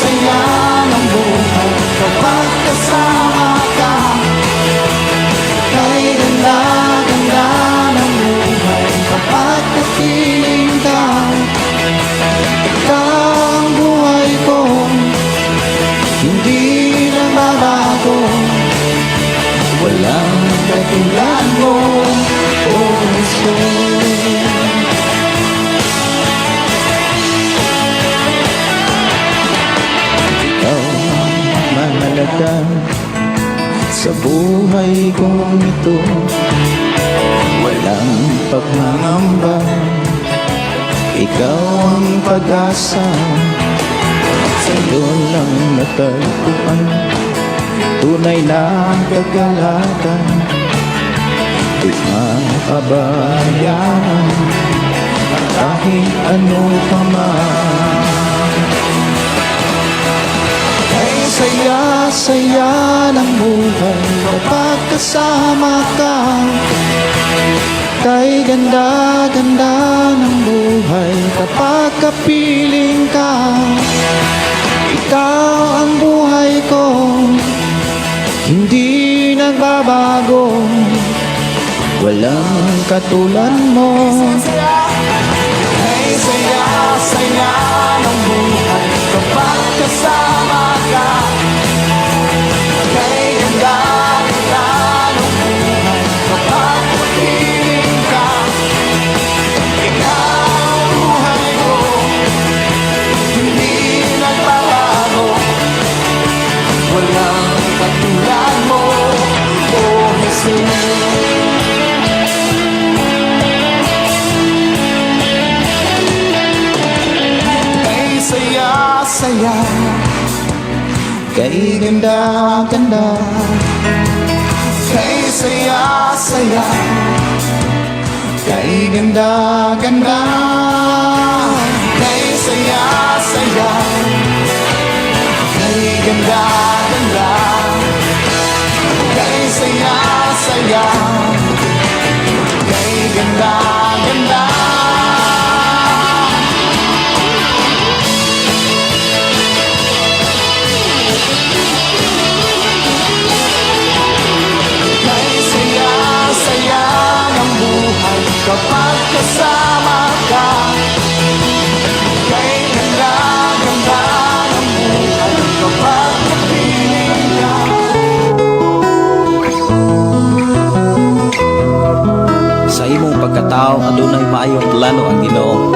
saya ng buhay kapag kasama ka. Kay ganda, ganda ng buhay kapag kapiling ka. Ikaw ang buhay ko, hindi nagbabago. Walang katulad mo, Oh Jesus. Ikaw ang mahalaga sa buhay kong ito. Walang pagmangamba, ikaw ang pag-asa. Sa'yo lang natagpuan tunay na kagalakan. Di mapabayaan kahit ano pa man. Kay saya-saya ng buhay kapag kasama ka. Kay ganda-ganda ng buhay kapag kapiling ka. Ikaw ang buhay ko, hindi nagbabago. Walang katulad mo. Kay saya-saya ng buhay kapag kasama ka. Kay ganda-ganda ng buhay kapag kapiling ka. Ikaw ang buhay ko, hindi nagbabago. Walang katulad mo, Oh Jesus. Kay saya-saya, kay ganda-ganda. Kay saya-saya, kay ganda-ganda. Kay saya-saya, kay ganda-ganda. Kay saya-saya, kay ganda-ganda. Kay saya-saya ng buhay kapag kasama ka. Kay ganda-ganda ng buhay kapag kapiling ka. Sa imong pagkatao adunay maayong plano ang Ginoo.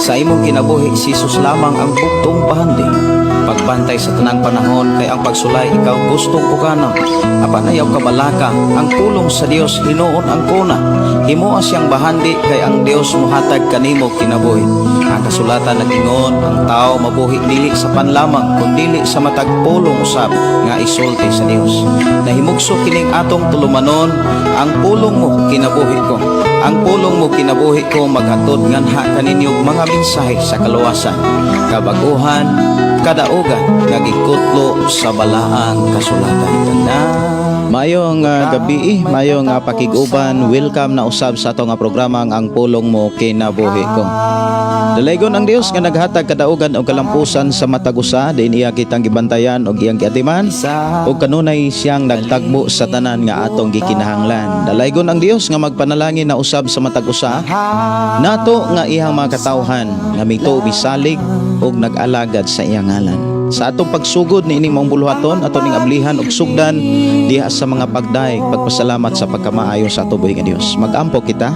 Sa imong kinabuhi si Jesus lamang ang bugtong bahandi. Pagbantay sa tanang panahon kay ang pagsulay ikaw gustong pukanon. Apan ayaw kabalaka ang pulong sa Dios hinuon ang kuna. Himoa siyang bahandi kay ang Dios mohatag kanimo kinabuhi. Ang kasulatan nag-ingon ang tao mabuhi dili sa panlamang kundili sa matag pulong usab nga isulti sa Dios. Nahimugso kining atong tulumanon ang pulong mo kinabuhi ko. Ang pulong mo kinabuhi ko maghatod nganha kaninyo mga mensahe sa kaluwasan, kabaguhan, kadaugan nga gikutlo sa balaang kasulatan. Tanan. Maayong gabi, maayong pakig-uban. Welcome na usab sa ato nga programa ang Pulong Mo Kinabuhi Ko. Dalaygon ang Dios nga naghatag kadaugan og kalampusan sa matag usa, diin iya kitang gibantayan og iyang giatiman ug kanunay siyang nagtagbo sa tanan nga atong gikinahanglan. Dalaygon ang Dios nga magpanalangin na usab sa matag usa nato nga iyang mga katawhan nga mituo misalig ug nag-alagad sa iyang ngalan. Sa atong pagsugod niining maong buluhaton, ato ning ablihan og sugdan diha sa mga pagdaig, pagpasalamat sa pagkamaayo sa ato buhi nga Dios. Magampo kita.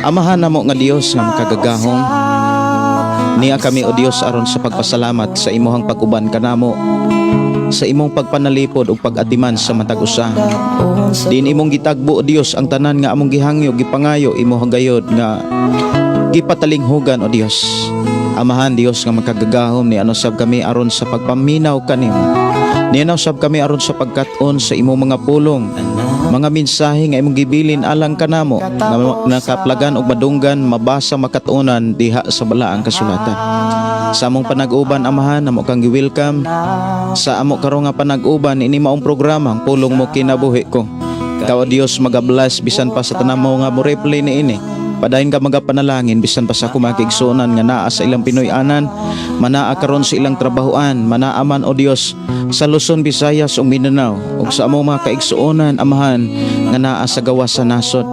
Amahan namo nga Dios nga makagagahom, niya kami o Dios aron sa pagpasalamat sa imuhang pag-uban kanamo, sa imong pagpanalipod ug pag-atiman sa matag usa. Diin imong gitagbo o Dios ang tanan nga among gihangyo, gipangayo, imong gayod nga gipatalinghugan o Dios. Amahan Dios nga makagagahom, ni ano sab kami aron sa pagpaminaw kanimo. Ni ano sab kami aron sa pagkat-on sa imong mga pulong, mga mensahe nga imong gibilin alang kanamo nga nakaplagan og madunggan, mabasa, makat-onan diha sa balaang kasulatan. Sa among panag-uban, Amahan, amo kang gi-welcome sa amo karon nga panag-uban ini maong programa ang Pulong Mo Kinabuhi Ko. Ikaw, o Dios, magabless bisan pa sa tanan mo nga mo replay niini. Padayon ka magapanalangin bisan pa sa akong mga kaigsuonan nga naa sa ilang Pinoy-anan, manaa karon sa ilang trabahoan, manaa man, o Dios, sa Luzon, Visayas ug Mindanao, ug sa among mga kaigsuonan, Amahan, nga naa sa gawas sa nasod.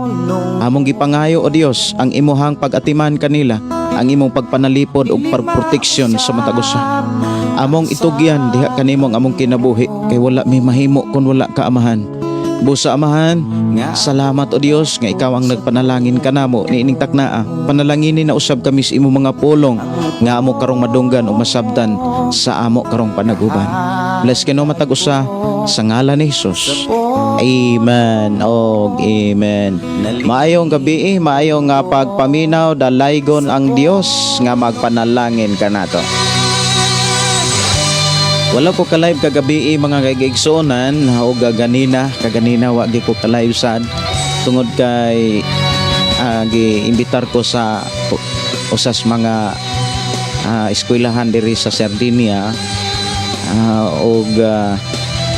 Among gipangayo, o Dios, ang imuhang pag-atiman kanila, ang imong pagpanalipod ug pagproteksyon sa matag usa. Among itugyan diha kanimo ang among kinabuhi kay wala mi mahimo kun wala ka, Amahan. Busa, Amahan, salamat, o Dios, nga ikaw ang nagpanalangin kanamo niining taknaa. Panalangini na usab kami sa imong mga pulong nga amo karong madunggan ug masabtan sa amo karong panaguban. Bless kino matag usa sa ngalan ni Jesus. Amen. Og amen. Maayong gabi, eh, maayong nga pagpaminaw, dalaygon ang Dios nga magpanalangin kanato. Wala ko ka-live kagabi, eh, mga kaigsuonan, o gaganina, kaganina wa gi ko ka-live sad tungod kay gi-imbitar ko sa usas mga eskwelahan diri sa Sardinia, og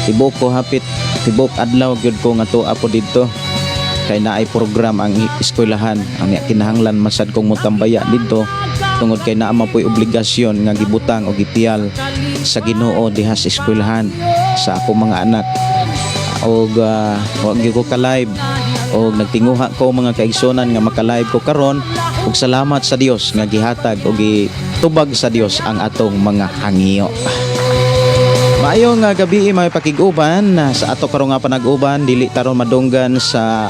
tibok ko hapit tibok adlaw gyud ko nga tuwa po didto kay naay program ang eskwelahan ang kinahanglan masad kong motambaya didto tungod kay naa man po'y obligasyon nga gibutang o gipiyal sa Ginoo diha sa eskwelahan sa akong mga anak, og wa gyud ko ka-live og nagtinguha ko, mga kaigsunan, nga maka-live ko karon, ug salamat sa Dios nga gihatag og gitubag sa Dios ang atong mga hangyo. Maayong nga gabi, mga pakig-uban. Sa ato karong nga panag-uban, dili taron madunggan sa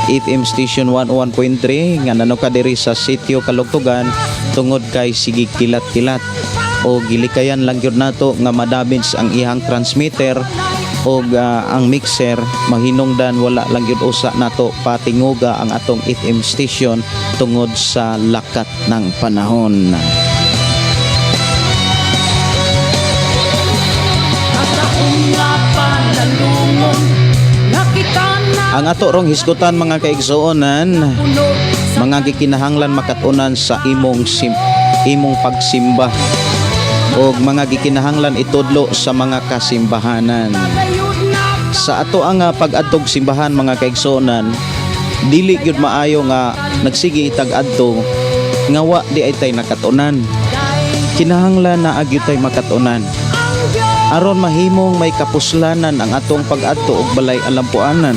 FM station 101.3 nga nano ka diri sa sitio Kalugtugan tungod kay sige kilat-kilat o gilikayan lang gyud nato nga madamage ang ihang transmitter og ang mixer. Mahinungdan wala lang gyud usa nato patinguga ang atong FM station tungod sa lakat ng panahon. Kataong nga panalungon Nakita na Ang ato rong hisgutan, mga kaigsuonan, puno sa mga gikinahanglan makatunan sa imong pagsimba o mga gikinahanglan itudlo sa mga kasimbahanan. Gayud na Sa ato ang pag-adtog simbahan, mga kaigsuonan, dili gyud maayo nga nagsige itag adto nga wa di ay tay nakatunan. Kinahanglan na gyud tay makatunan ang Diyos. Aron mahimong may kapuslanan ang atong pag-adto og balay alampuanan.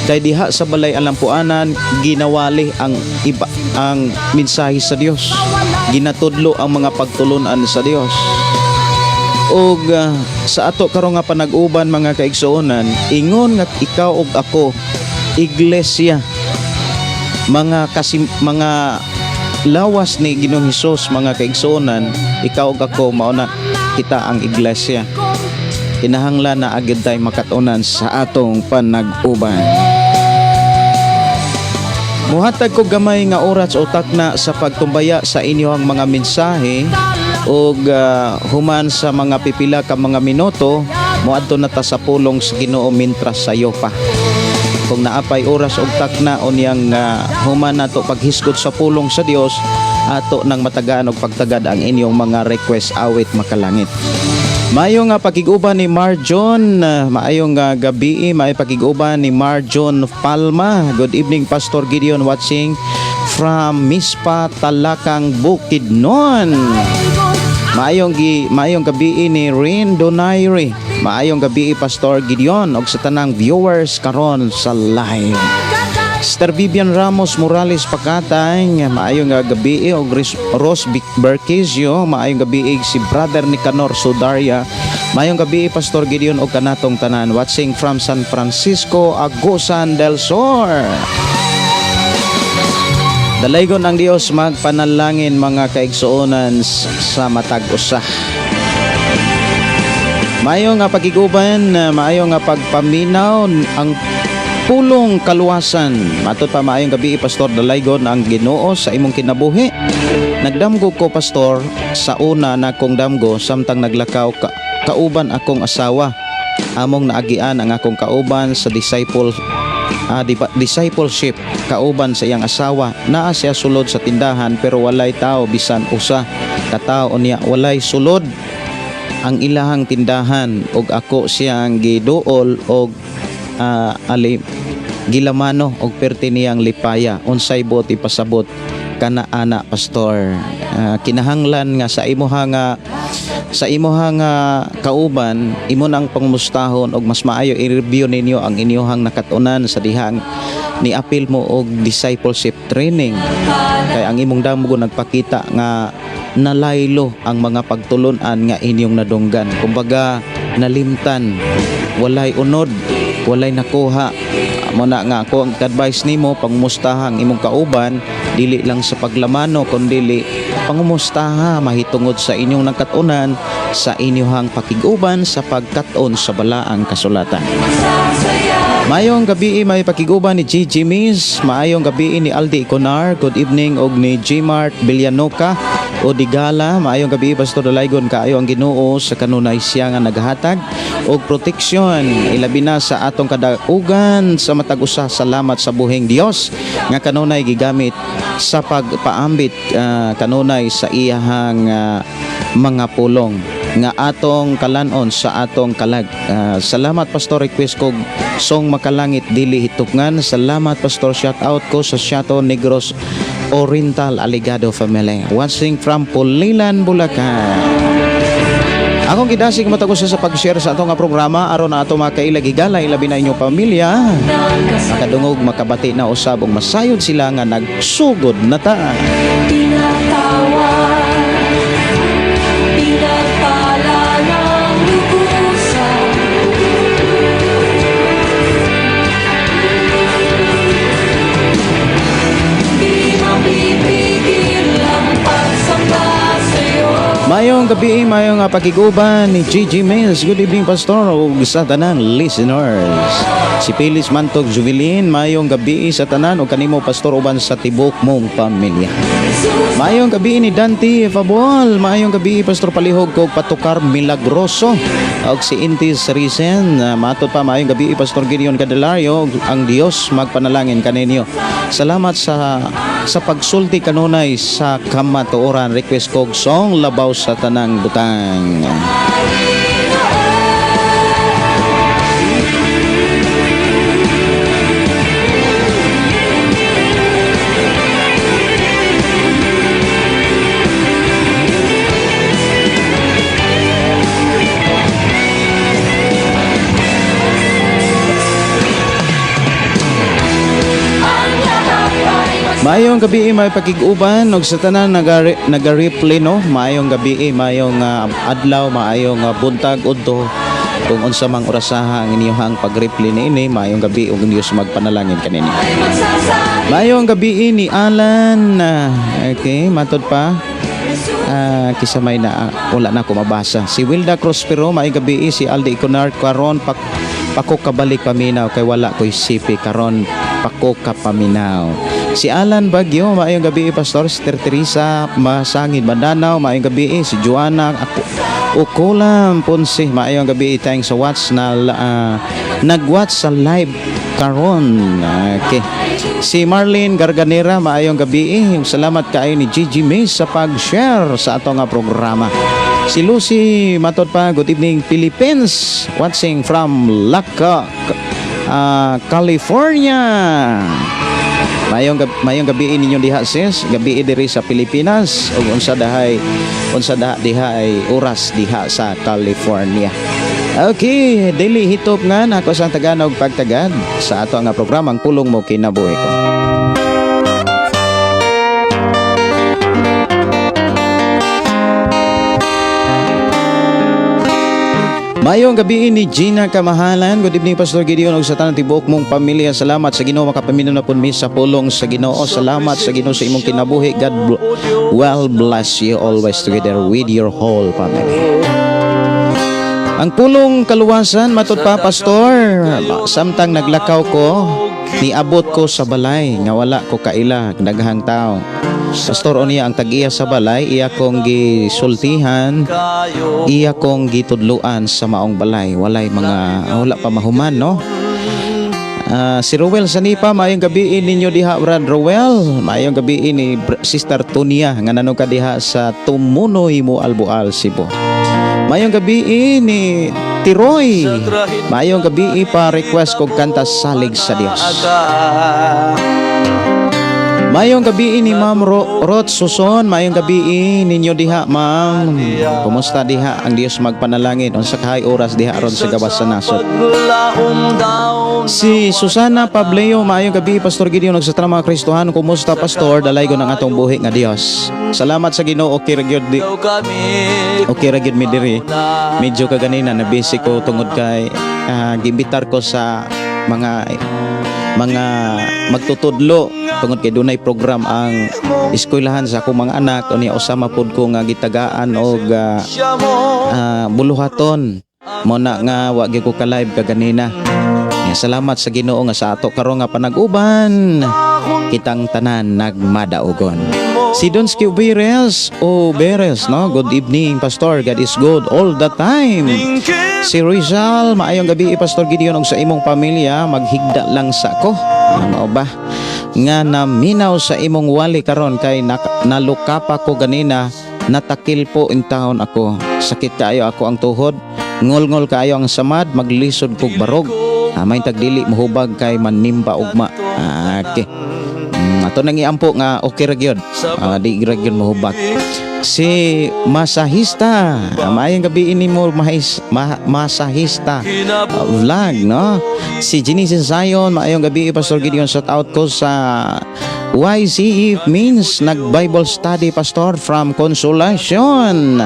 Kay diha sa balay alampuanan ginawali ang iba ang mensahe sa Dios. Ginatudlo ang mga pagtulunan sa Dios. Og sa ato karon nga panag-uban, mga kaigsuonan, ingon nga ikaw ug ako iglesia, mga lawas ni Ginoong Hesus, mga kaigsuonan, ikaw ug ako, mao na kita ang iglesia. Kinahanglan na agad tayo makatunan sa atong panag-uban. Muhatag ko gamay nga oras o takna sa pagtumbaya sa inyong mga mensahe ug human sa mga pipila ka mga minuto, moadto na ta sa pulong sa Ginoo mintras sayo pa. Kung naapay oras og takna unyang human nato paghisgot sa pulong sa Dios, ato nang matagaan og pagtagad ang inyong mga request awit makalangit. Maayo nga pakig-uban ni Marjon, maayong gabi, maayo pakig-uban ni Marjon Palma. Good evening, Pastor Gideon, watching from Mispa, Talakang, Bukidnon. Maayong gabi ni Rin Donaire. Maayong gabi, Pastor Gideon, ug sa tanang viewers karon sa live. Sister Vivian Ramos Morales Pakatay, maayong gabi, og Ros Berquizio, maayong gabi si Brother Nicanor Sudaria. Maayong gabi, Pastor Gideon, og kanatong tanan watching from San Francisco, Agusan del Sur. Dalaygon ang Dios magpanalangin, mga kaigsuonan, sa matag usa. Maayo nga pagiguban, maayo nga pagpaminaw, ang pulong kaluwasan. Matod pa, maayong gabi, Pastor, dalaygon ang Ginoo sa imong kinabuhi. Nagdamgo ko, Pastor, sa una na kong damgo samtang naglakaw ka, kauban akong asawa. Among naagian ang akong kauban sa discipleship kauban sa iyang asawa. Naa siya sulod sa tindahan pero walay tao bisan usa katao niya, walay sulod ang ilahang tindahan, og ako siyang giduol og ali Gilamano og perti niyang lipaya. Unsay buot ipasabot kana ana, pastor? Kinahanglan nga sa imuha nga kauban, imo nang pangumustahon og mas maayo i-review ninyo ang inyuhang nakatunan sa dihang ni apil mo og discipleship training, kay ang imong damgo nagpakita nga nalaylo ang mga pagtulunan nga inyong nadunggan. Kumbaga nalimtan, walay unod, walay nakuha. Mo na nga ako ang advice nimo, pangumustaha ang imong kauban, dili lang sa paglamano kundili pangumustaha mahitungod sa inyong nakat-unan sa inyong pakig-uban sa pagkat-on sa balaang kasulatan. Maayong gabi, may pakiguban ni Gigi Miss, maayong gabi ni Aldi Conar, good evening, og ni Gmart Villanoca o Digala. Maayong gabi, Pastor, dalaygon kaayo ang Ginoo sa kanunay siya nga naghatag og proteksyon ilabi na sa atong kadaugan sa matag usa. Salamat sa buhing Dios nga kanunay gigamit sa pagpaambit kanunay sa iyahang mga pulong nga atong kalanon sa atong kalag. Salamat pastor, request ko song "Makalangit Dili Hitupngan". Salamat, pastor, shout out ko sa Chateau Negros Oriental Aligado family. Watching from Pulilan, Bulacan. Akong gidasig matag usa sa pag-share sa atong nga programa aron na ato makailag higala, ilabi na inyong pamilya. Makadungog, makabati na usab ug masayod sila nga nagsugod na ta. Tinatawag, pinagpala ng lubusan. Di mapipigil ang pagsamba sa'yo. Mayong gabi, mayong pakiguban ni Gigi Mills. Good evening, Pastor, ug sa tanang listeners. Si Pilis Mantog Jubilin, mayong gabi sa tanan ug kanimo, Pastor, uban sa tibok mong pamilya. Mayong gabi ni Dante Fabol, mayong gabi, Pastor, palihog kog patukar "Milagroso" og si Intis Risen. Matod pa, mayong gabi, Pastor Gideon Candelario, ang Dios magpanalangin kaninyo. Salamat sa pagsulti kanunay sa kamatuoran. Request kog song "Labaw sa Tanang Butang". Ang lahat ay Maayong gabi, may pakig-uban og sa tanan naga-replay, no. Maayong gabi, maayong adlaw, maayong buntag udto kung unsa mang orasaha ang inyong pag-replay niini. Maayong gabi ug Dios magpanalangin kaninyo. magsasabi. Maayong gabi ni Alan. Okay, matod pa. Kisa may na wala na ako mabasa. Si Wilda Prospero, maayong gabi. Si Aldi Iconar, karon pak pako kabalik paminaw kay wala ko'y CP, karon pako ka paminaw. Si Alan Bagyo, maayong gabi, Pastor. Si Teresa Masangid Bandanao, maayong gabi. Si Joanna ako Ukulam Ponce, maayong gabi. Thanks sa watch na nag-watch sa live karon. Okay. Si Marlene Garganera, maayong gabi. Salamat kaayo ni Gigi May sa pag-share sa ato nga programa. Si Lucy matod pa, good evening, Philippines, watching from Laka, California. Mayong gabi ninyo diha, sis, gabi diri sa Pilipinas ug unsa daha diha ay oras diha sa California. Okay, dili hitop nga nako sa Tagalog pagtagad sa ato nga programa, Ang Pulong Mo Kinabuhi Ko. Mayong gabi ni Gina Kamahalan. Good evening, Pastor Gideon, ug sa tanang tibuok mong pamilya. Salamat sa Ginoo, makapaminaw na pud mi sa pulong sa Ginoo. Salamat sa Ginoo sa imong kinabuhi. God well bless you always together with your whole family. Ang pulong kaluwasan, matod pa, Pastor. Samtang naglakaw ko, niabot ko sa balay nga wala ko kaila daghang tao. Pastor, unya ang tag-iya sa balay, iya kong gisultihan, iya kong gitudluan sa maong balay. Walay mga wala pa mahuman, no? Si Ruel Sanipa, maayong gabi ninyo diha, Brad Ruel. Maayong gabi ni Sister Tonia nga nanog ka diha sa Tumunoy, Moalboal, Cebu. Maayong gabi ni Tiroy. Maayong gabi, pa request kog kanta "Salig sa Dios". Maayong gabi ni Ma'am Rot Suson, maayong gabi ninyo diha, Ma'am. Kumusta diha? Ang Dios magpanalangin. Unsa kahay oras diha aron sa gawas sa nasod? Si Susana Pableo, maayong gabi, Pastor Gideon ug sa tanang mga Kristohano. Kumusta, Pastor? Dalaygon ang atong buhi nga Dios. Salamat sa Ginoo, okay ra gyud di. Okay ra gyud mi diri. Medyo kaganina na busy ko tungod kay gimbitar ko sa mga magtutudlo tungod kay dunay program ang eskwelahan sa akong mga anak. Unya usama pud ko nga gitagaan og buluhaton mo na nga wa gyud ko ka-live kaganina. Ya, salamat sa Ginoo nga sa ato karon nga panag-uban kitang tanan nagmadaugon. Si Donski Beres o Beres, no? Good evening, Pastor. God is good all the time. Si Rizal, maayong gabi, Pastor Gideon ug sa imong pamilya, maghigda lang sa ko. Ano ba? Nga naminaw sa imong wali karon kay nalukapa ko ganina, natakil po in taon ako. Sakit kaayo ako ang tuhod, ngol-ngol kaayo ang samad, maglisod kog barog. May tagdili mohubag kay manimba ugma. Ah, okay. Ato nang iampo nga okay ra gyud. Di ra gyud mohubag. Si Masahista, maayong gabi ini mo Masahista vlog, no? Si Ginny Zion, maayong gabi, Pastor Gideon, shout out ko sa YCE means nag-Bible study, Pastor, from Consolacion.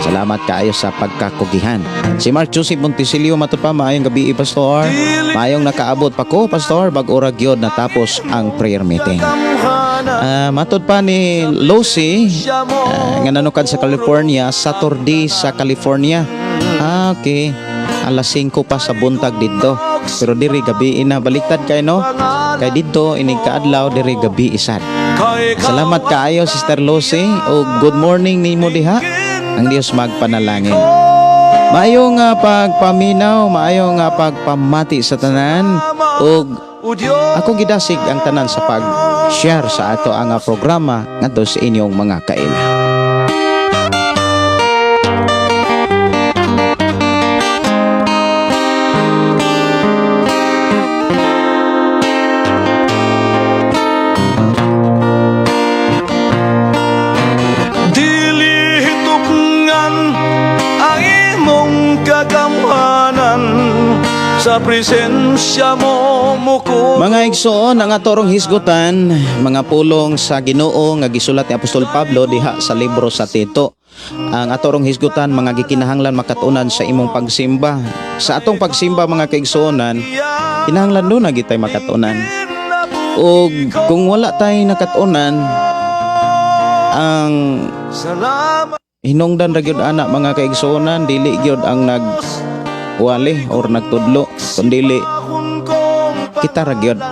Salamat kaayo sa pagkakugihan. Si Mark Joseph Montesilio matud pa, maayong gabi, Pastor. Maayong nakaabot pa ko, Pastor, bag-o ra gyud natapos ang prayer meeting. Matod pa ni Lucy nga nanukad sa California, Saturday sa California. Ah, okay. Alas 5 pa sa buntag didto. Pero diri gabi na, baliktad kay, no? Kay didto inig kaadlaw, diri gabi isad. Salamat kaayo, Sister Lucy, o good morning nimo diha. Ang Dios magpanalangin. Maayo nga pagpaminaw, maayo nga pagpamati sa tanan ug ako gidasig ang tanan sa pag-share sa ato ang programa ngadto sa inyong mga kaila. Dili hitukngan ang imong kagamhanan sa presensya mo muko. Mga igsoon, ang atorong hisgutan, mga pulong sa Ginoo nga gisulat ni Apostol Pablo diha sa libro sa Tito. Ang atorong hisgutan, mga gikinahanglan makatunan sa imong pagsimba. Sa atong pagsimba, mga kaigsuonan, kinahanglan duna gitay makatunan. O kung wala tay nakatunan, ang Salamat. Hinungdan ra gyud ana, mga kaigsuonan, dili gyud ang nagwali or nagtudlo kundili kita ra gyud.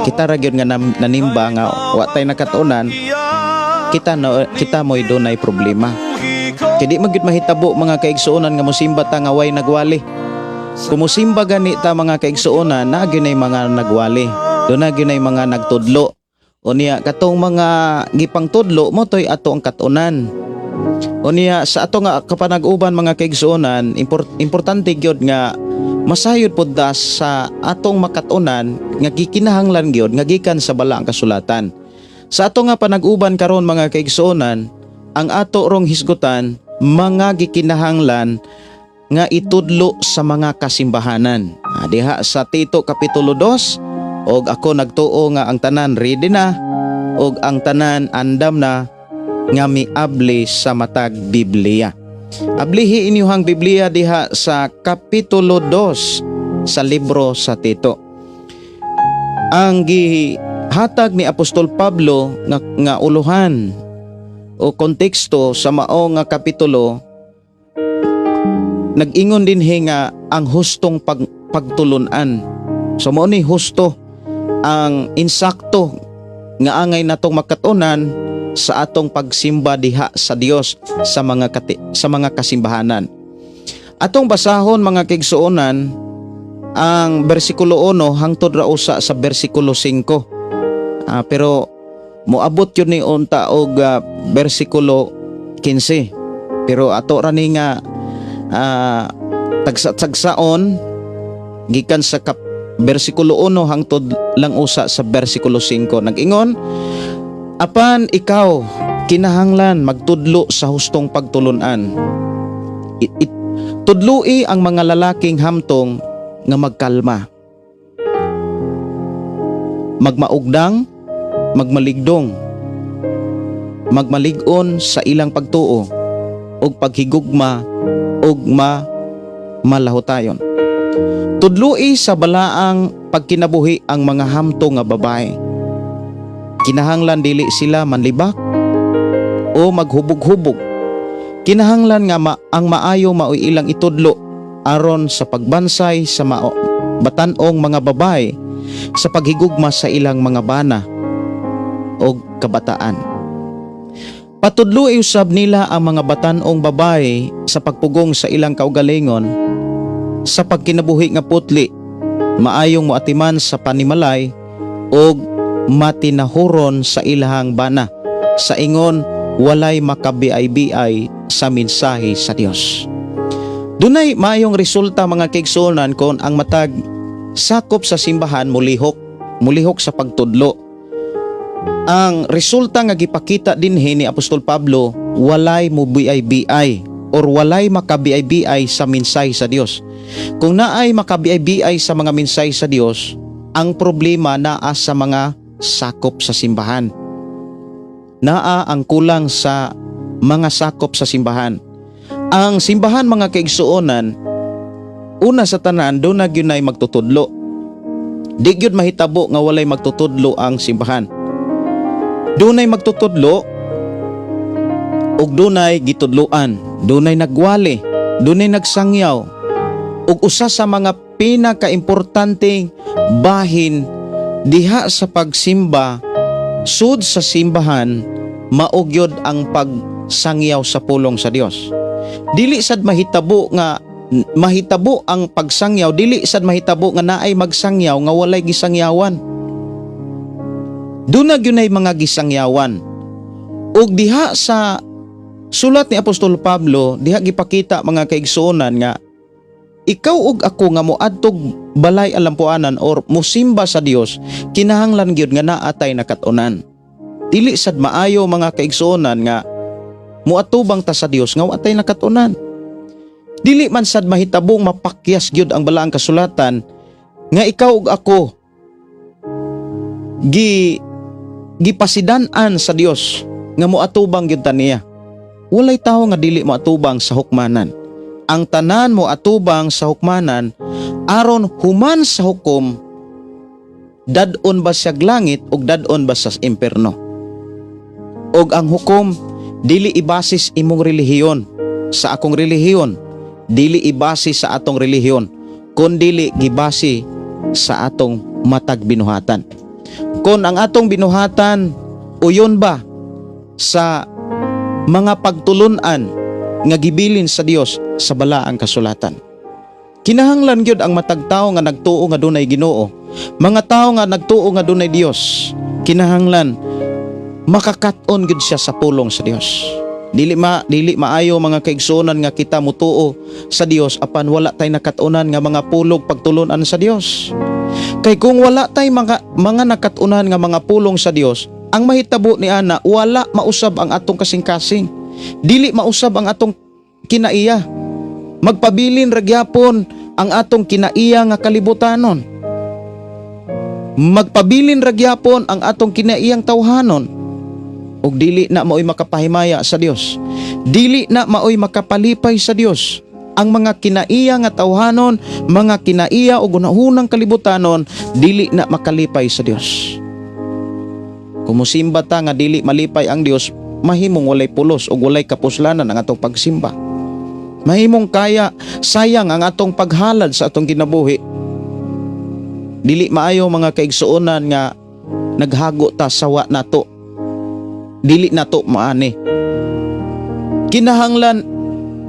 Kita ra gyud nga nanimba nga wa tay nakatunan, kita no, kita mo'y dunay problema. Kay di man gyud mahitabo, mga kaigsuonan, nga mosimba ta nga way nagwali. Kung mosimba gani ta, mga kaigsuonan, naa gyud nay mga nagwali, duna gyud nay mga nagtudlo. Unya katong mga gipangtudlo mo to'y ato ang katunan. Unya sa ato nga kapanag-uban, mga kaigsuonan, importante gyud nga masayod pud ta sa atong makatunan nga gikinahanglan gyud nga gikan sa Balaang Kasulatan. Sa ato nga panag-uban karon, mga kaigsuonan, ang ato rong hisgutan, mga gikinahanglan nga itudlo sa mga kasimbahanan. Diha sa Tito Kapitulo 2, og ako nagtuo nga ang tanan ready na og ang tanan andam na nga miabli sa matag Biblia. Ablihi inyuhang Biblia diha sa Kapitulo 2 sa libro sa Tito. Ang gihatag ni Apostol Pablo nga uluhan o konteksto sa mao nga kapitulo, nag-ingon dinhi nga ang hustong pagtulunan. So mao ni husto ang insakto nga angay natong makatunan sa atong pagsimba diha sa Dios sa mga kasimbahanan. Atong basahon, mga kaigsuonan, ang bersikulo 1 hangtod ra usa sa bersikulo 5. Pero moabot yun ni unta og bersikulo 15. Pero ato ra ni nga tagsa-tagsaon gikan sa bersikulo 1 hangtod lang usa sa bersikulo 5. Nag-ingon, "Apan ikaw, kinahanglan magtudlo sa hustong pagtulunan. Tudloi ang mga lalaking hamtong nga magkalma, magmaugdang, magmaligdong, magmalig-on sa ilang pagtuo ug paghigugma ug malahutayon. Tudloi sa balaang pagkinabuhi ang mga hamtong nga babae. Kinahanglan dili sila manlibak o maghubog-hubog. Kinahanglan nga ang maayo maoy ilang itudlo aron sa pagbansay sa batan-ong mga babae sa paghigugma sa ilang mga bana o kabataan. Patudloi usab nila ang mga batan-ong babae sa pagpugong sa ilang kaugalingon sa pagkinabuhi nga putli, maayong moatiman sa panimalay ug matinahuron sa ilahang bana sa ingon walay makabiay-biay sa mensahe sa Dios." Dunay maayong resulta, mga kaigsuonan, kon ang matag sakop sa simbahan mulihok, mulihok sa pagtudlo. Ang resulta nga gipakita dinhi ni Apostol Pablo, walay mubiay-biay or walay makabiay-biay sa mensahe sa Dios. Kung naay makabiay-biay sa mga mensahe sa Dios, ang problema naa sa mga sakop sa simbahan. Naa ang kulang sa mga sakop sa simbahan. Ang simbahan, mga kaigsuonan, una sa tanan, duna gyud nay magtutudlo. Di gyud mahitabo nga walay magtutudlo ang simbahan. Dunay magtutudlo ug dunay gitudloan, dunay nagwali, dunay nagsangyaw. Ug usa sa mga pinakaimportanteng bahin diha sa pagsimba, sud sa simbahan, mao gyud ang pagsangyaw sa pulong sa Dios. Dili sad mahitabo nga mahitabo ang pagsangyaw, dili sad mahitabo nga naay magsangyaw nga walay gisangyawan. Duna gyud nay mga gisangyawan. Ug diha sa sulat ni Apostol Pablo, diha gipakita, mga kaigsuonan, nga ikaw ug ako nga moadtog balay alampuanan or musimba sa Dios, kinahanglan gyud nga naa tay nakat-onan. Dili sad maayo, mga kaigsuonan, nga muatubang ta sa Dios nga wa tay nakat-onan. Dili man sad mahitabong mapakyas gyud ang balaang kasulatan nga ikaw ug ako gipasidan-an sa Dios nga moatubang gyud ta niya. Walay tawo nga dili moatubang sa hukmanan. Ang tanan mo atubang sa hukmanan aron human sa hukom, dad-on ba siyag langit ug dad-on ba sa imperno. Og ang hukom, dili ibasis imong relihiyon sa akong relihiyon, dili ibase sa atong relihiyon, kun dili gibase sa atong matag binuhatan. Kung ang atong binuhatan uyon ba sa mga pagtulunan nga gibilin sa Dios sa balaang kasulatan. Kinahanglan gyud ang matag tawo nga nagtuo nga dunay Ginoo, mga tawo nga nagtuo nga dunay Dios, kinahanglan makakat-on gyud siya sa pulong sa Dios. Dili maayo, mga kaigsuonan, nga kita mutuo sa Dios apan wala tay nakat-onan nga mga pulong pagtulunan sa Dios. Kay kung wala tay mga nakat-onan nga mga pulong sa Dios, ang mahitabo ni ana, wala mausab ang atong kasing-kasing. Dili mausab ang atong kinaiya. Magpabilin ra gyapon ang atong kinaiya nga kalibutanon. Magpabilin ra gyapon ang atong kinaiyang tawhanon. Ug dili na maoy makapahimaya sa Dios. Dili na maoy makapalipay sa Dios. Ang mga kinaiya nga tawhanon, mga kinaiya o gunahunang kalibutanon, dili na makalipay sa Dios. Kung musimba ta nga dili malipay ang Dios, mahimong walay pulos o walay kapuslanan ang atong pagsimba. Mahimong kaya sayang ang atong paghalad sa atong kinabuhi. Dili maayo, mga kaigsuonan, nga naghago ta sa wa nato. Dili nato maani. Kinahanglan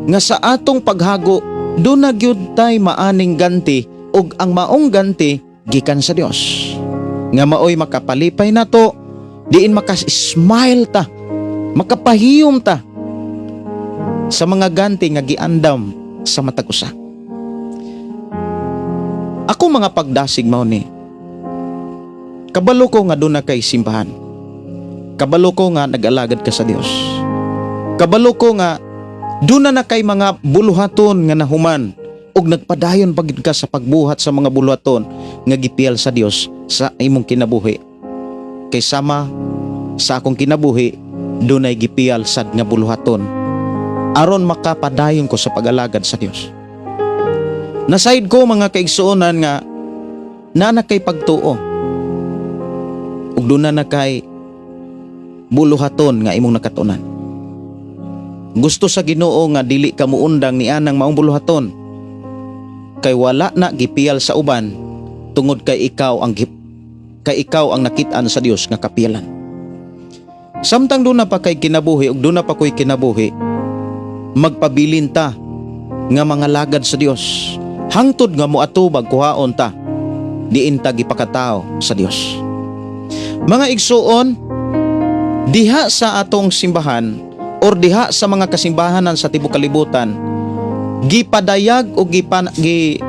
nga sa atong paghago, duna gyud tay maaning ganti ug ang maong ganti gikan sa Dios. Nga maoy makapalipay nato, diin makas-smile ta, makapahiyom ta. Sa mga ganti nga giandam sa matag usa. Ako mga pagdasig mao ni. Kabalo ko nga duna kay simbahan. Kabalo ko nga nag-alagad ka sa Dios. Kabalo ko nga duna na kay mga buluhaton nga nahuman ug nagpadayon pa gid ka sa pagbuhat sa mga buluhaton nga gipiyal sa Dios sa imong kinabuhi. Kay sama sa akong kinabuhi, dunay gipiyal sad nga buluhaton aron makapadayon ko sa pag-alagad sa Dios. Nasayod ko, mga kaigsuonan, nga naa na kay pagtuo ug duna na kay buluhaton nga imong nakatunan. Gusto sa Ginoo nga dili ka muundang ni anang maong buluhaton kay wala na gipiyal sa uban tungod kay ikaw ang nakit-an sa Dios nga kapiyalan. Samtang duna pa kay kinabuhi ug duna pa ko'y kinabuhi, magpabilin ta nga mga lagad sa Dios hangtod nga moatubag kuhaon ta diin ta gipakatao sa Dios. Mga igsuon, diha sa atong simbahan or diha sa mga kasimbahanan sa tibuok kalibutan, gipadayag o gipan gi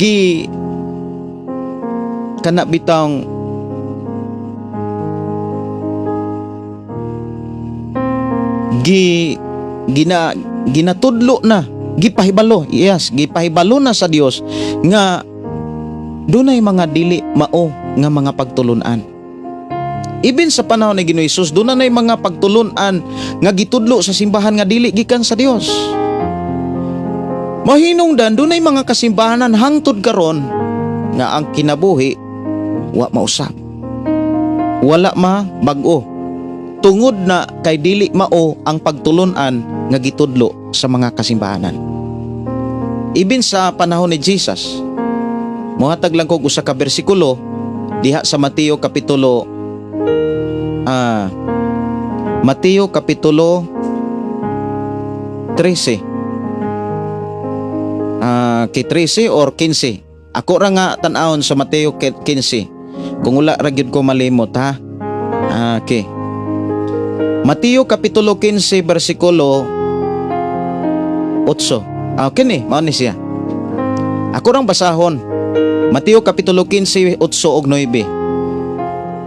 gi kana bitang gi gina ginatudlo na, gipahibalo, yes, gipahibalo na sa Dios nga dunay mga dili mao nga mga pagtulunan. Even sa panahon ni Ginoo Hesus, dunay mga pagtulunan nga gitudlo sa simbahan nga dili gikan sa Dios. Mahinungdan, dunay mga kasimbahanan hangtod karon nga ang kinabuhi wa mausab, wala ma bag-o, tungod na kay dili mao ang pagtulunan nga gitudlo sa mga kasimbahanan. Even sa panahon ni Jesus, muhatag lang kog usa ka bersikulo diha sa Mateo kapitulo 13. Kay 13 or 15. Ako ra nga tan-awon sa Mateo 15. Kung wala ra gyud ko malimot, ha. Okay. Mateo kapitulo 15 bersikulo 8. Okay ni, mao ni siya. Ako rang basahon. Mateo kapitulo 15, 8 ug 9.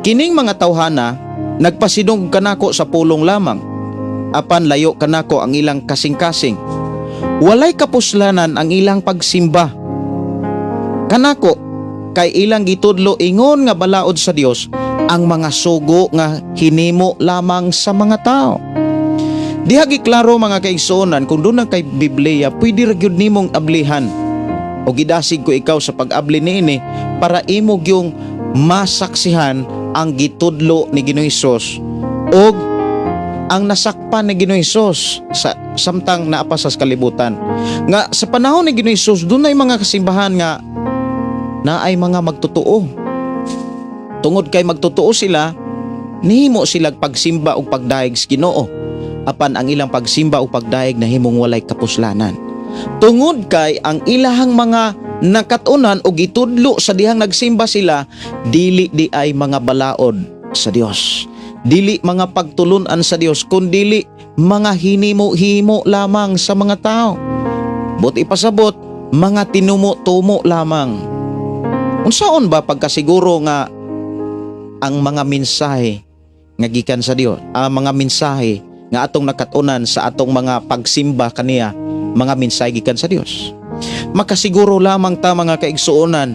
"Kining mga tawhana nagpasidungog kanako sa pulong lamang, apan layo kanako ang ilang kasing-kasing. Walay kapuslanan ang ilang pagsimba kanako, kay ilang gitudlo ingon nga balaod sa Dios ang mga sugo nga hinimo lamang sa mga tao." Diha giklaro, mga kaigsuonan, kung duna kay Biblia, pwede ra gyud nimong ablihan. O gidasig ko ikaw sa pag-abli niini para imo gyung masaksihan ang gitudlo ni Ginoong Hesus og ang nasakpan ni Ginoong Hesus sa samtang naa pa sa kalibutan. Nga sa panahon ni Ginoong Hesus, dunay mga kasimbahan nga naay mga magtotoo. Tungod kay magtotoo sila, nihimo sila pagsimba og pagdayeg sa Ginoo. Apan ang ilang pagsimba o pagdayeg nahimong walay kapuslanan. Tungod kay ang ilahang mga nakatunan o gitudlo sa dihang nagsimba sila, dili di ay mga balaod sa Dios. Dili mga pagtulunan sa Dios, kundili mga hinimo-himo lamang sa mga tao. Buot ipasabot, mga tinumo-tumo lamang. Unsaon ba pagkasiguro nga ang mga mensahe nga gikan sa Dios, ang mga mensahe nga atong nakatunan sa atong mga pagsimba kaniya, mga mensahe gikan sa Dios? Makasiguro lamang ta, mga kaigsuonan,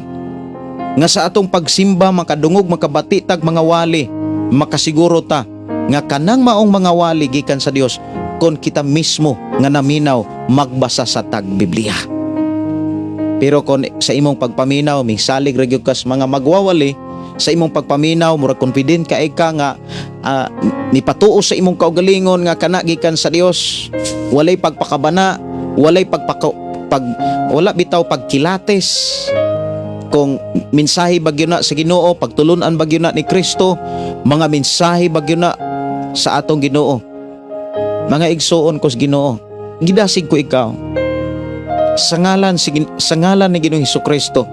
nga sa atong pagsimba makadungog, makabati tag mga wali, makasiguro ta nga kanang maong mga wali gikan sa Dios kon kita mismo nga naminaw magbasa sa tag Biblia. Pero kon sa imong pagpaminaw misalig ra gyud kas mga magwawali, sa imong pagpaminaw murag confident ka ka nga nipatuo sa imong kaugalingon nga kana gikan sa Dios, walay pagpakabana, walay pagpaka, pag wala bitaw pagkilates kung mensahe ba gyud na sa Ginoo, pagtulunan ba gyud na ni Kristo, mga mensahe ba gyud na sa atong Ginoo. Mga igsuon ko sa Ginoo, gidasig ko ikaw sa ngalan ni Ginoong Hesukristo.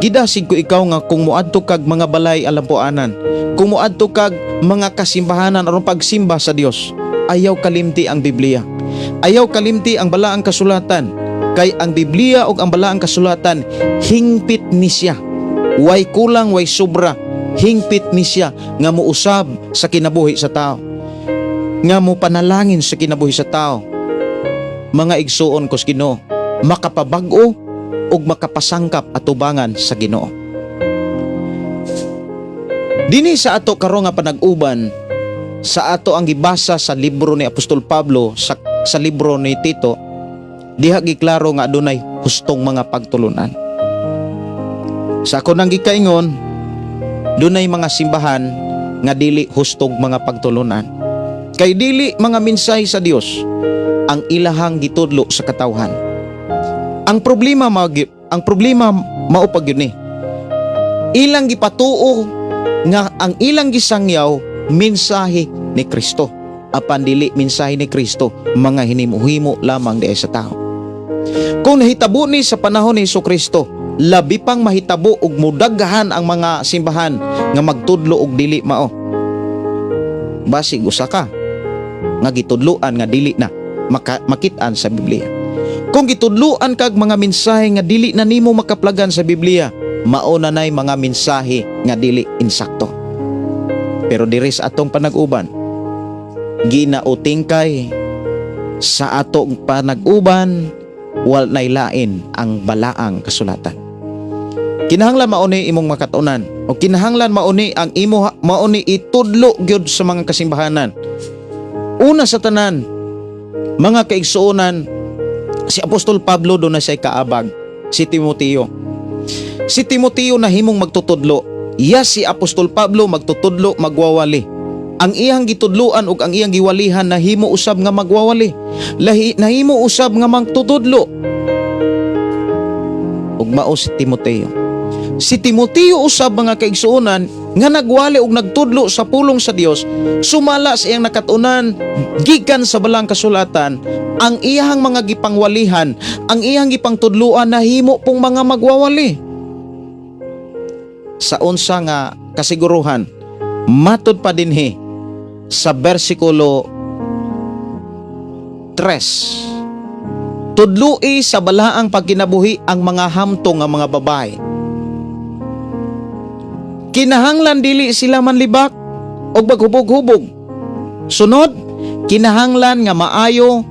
Gidasig ko ikaw nga kung moadto kag mga balay alampuanan, kung moadto kag mga kasimbahanan aron pagsimba sa Dios, ayaw kalimti ang Biblia. Ayaw kalimti ang balaang kasulatan, kay ang Biblia ug ang balaang kasulatan hingpit ni siya. Way kulang, way sobra, hingpit ni siya nga muusab sa kinabuhi sa tao, nga mo panalangin sa kinabuhi sa tao. Mga igsuon ko sa Ginoo, makapabag-o ug makapasangkap atubangan sa Ginoo. Dinhi sa ato karon nga panag-uban, sa ato ang gibasa sa libro ni Apostol Pablo sa libro ni Tito, diha giklaro nga adunay hustong mga pagtulunan. Sa ako nang gikaingon, dunay mga simbahan nga dili hustong mga pagtulunan. Kay dili mga mensahe sa Dios ang ilahang gitudlo sa katawhan. Ang problema mao pa gyud ni. Ilang gipatuo nga ang ilang gisangyaw mensahe ni Kristo. Apan dili mensahe ni Kristo, mga hinimuhimo lamang diay sa tao. Kung nahitabo ni sa panahon ni Hesus Kristo, labi pang mahitabo og mudaghan ang mga simbahan nga magtudlo og dili mao. Basig usa ka nga gitudloan nga dili na makit-an sa Biblia. Kung gitudloan kag mga mensahe nga dili na nimo makaplagan sa Biblia, mao na nay mga mensahe nga dili insakto. Pero diri sa atong panag-uban, ginautingkay sa atong panag-uban, wal nay lain ang balaang kasulatan. Kinahanglan mao ni imong makatunan o kinahanglan mao ni ang imo, mao ni itudlo gyud sa mga kasimbahanan. Una sa tanan, mga kaigsuonan, si Apostol Pablo duna siya'y kaabag, si Timoteo. Si Timoteo nahimong magtutudlo. Iya si Apostol Pablo magtutudlo, magwawali. Ang iyang gitudloan ug ang iyang giwalihan nahimo usab nga magwawali. Lahi nahimo usab nga magtutudlo. Ug mao si Timoteo. Si Timoteo usab, mga kaigsuonan, nga nagwali ug nagtudlo sa pulong sa Dios, sumala sa iyang nakatunan gikan sa balaang kasulatan, ang iyang mga gipangwalihan, ang iyang gipangtudloan nahimo pong mga magwawali. Sa unsa nga kasiguruhan? Matud pa dinhi sa bersikulo 3. Tudloi sa balaang pagkinabuhi ang mga hamtong nga mga babae. Kinahanglan dili sila manlibak og maghubog-hubog. Sunod, kinahanglan nga maayo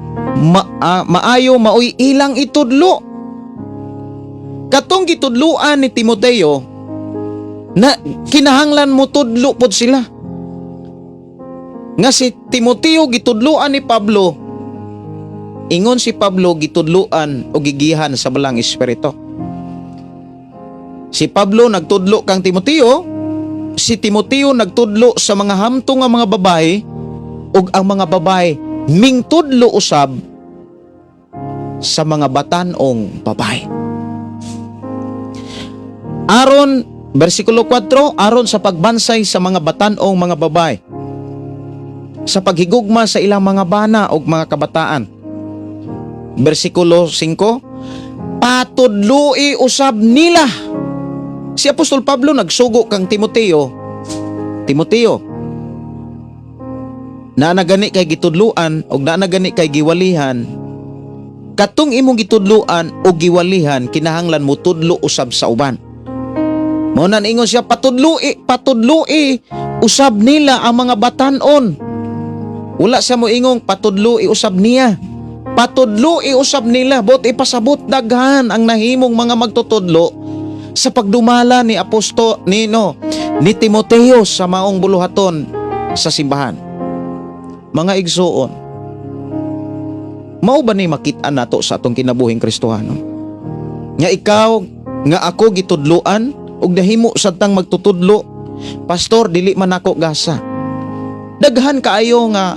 maoy ilang itudlo. Katong gitudloan ni Timoteo na kinahanglan mo tudlo pod sila. Nga si Timoteo gitudloan ni Pablo, ingon si Pablo gitudloan o gigihan sa balaang espiritu. Si Pablo nagtudlo kang Timoteo, si Timoteo nagtudlo sa mga hamtong nga mga babae, ug ang mga babae mingtudlo usab sa mga batan-ong babae. Aron, bersikulo 4, aron sa pagbansay sa mga batan-ong mga babae, sa paghigugma sa ilang mga bana ug mga kabataan. Bersikulo 5, patudloi usab nila. Si Apostol Pablo nagsugo kang Timoteo, "Timoteo, naa na gani kay gitudluan og naa na gani kay giwalihan, katong imong gitudluan o giwalihan, kinahanglan mo tudlo usab sa uban." Mao na ingon siya, "Patudloi, patudloi usab nila ang mga batan-on." Wala siya mo ingong patudloi usab niya. Patudloi usab nila, bot ipasabot daghan ang nahimong mga magtutudlo sa pagdumala ni aposto ni no ni Timoteo sa maong buluhaton sa simbahan. Mga igsuon, mao ba ni makit-an nato sa atong kinabuhing Kristohano? Nga ikaw, nga ako gitudloan ug nahimo sad tang magtutudlo, "Pastor, dili man ako gasa." Daghan kaayo nga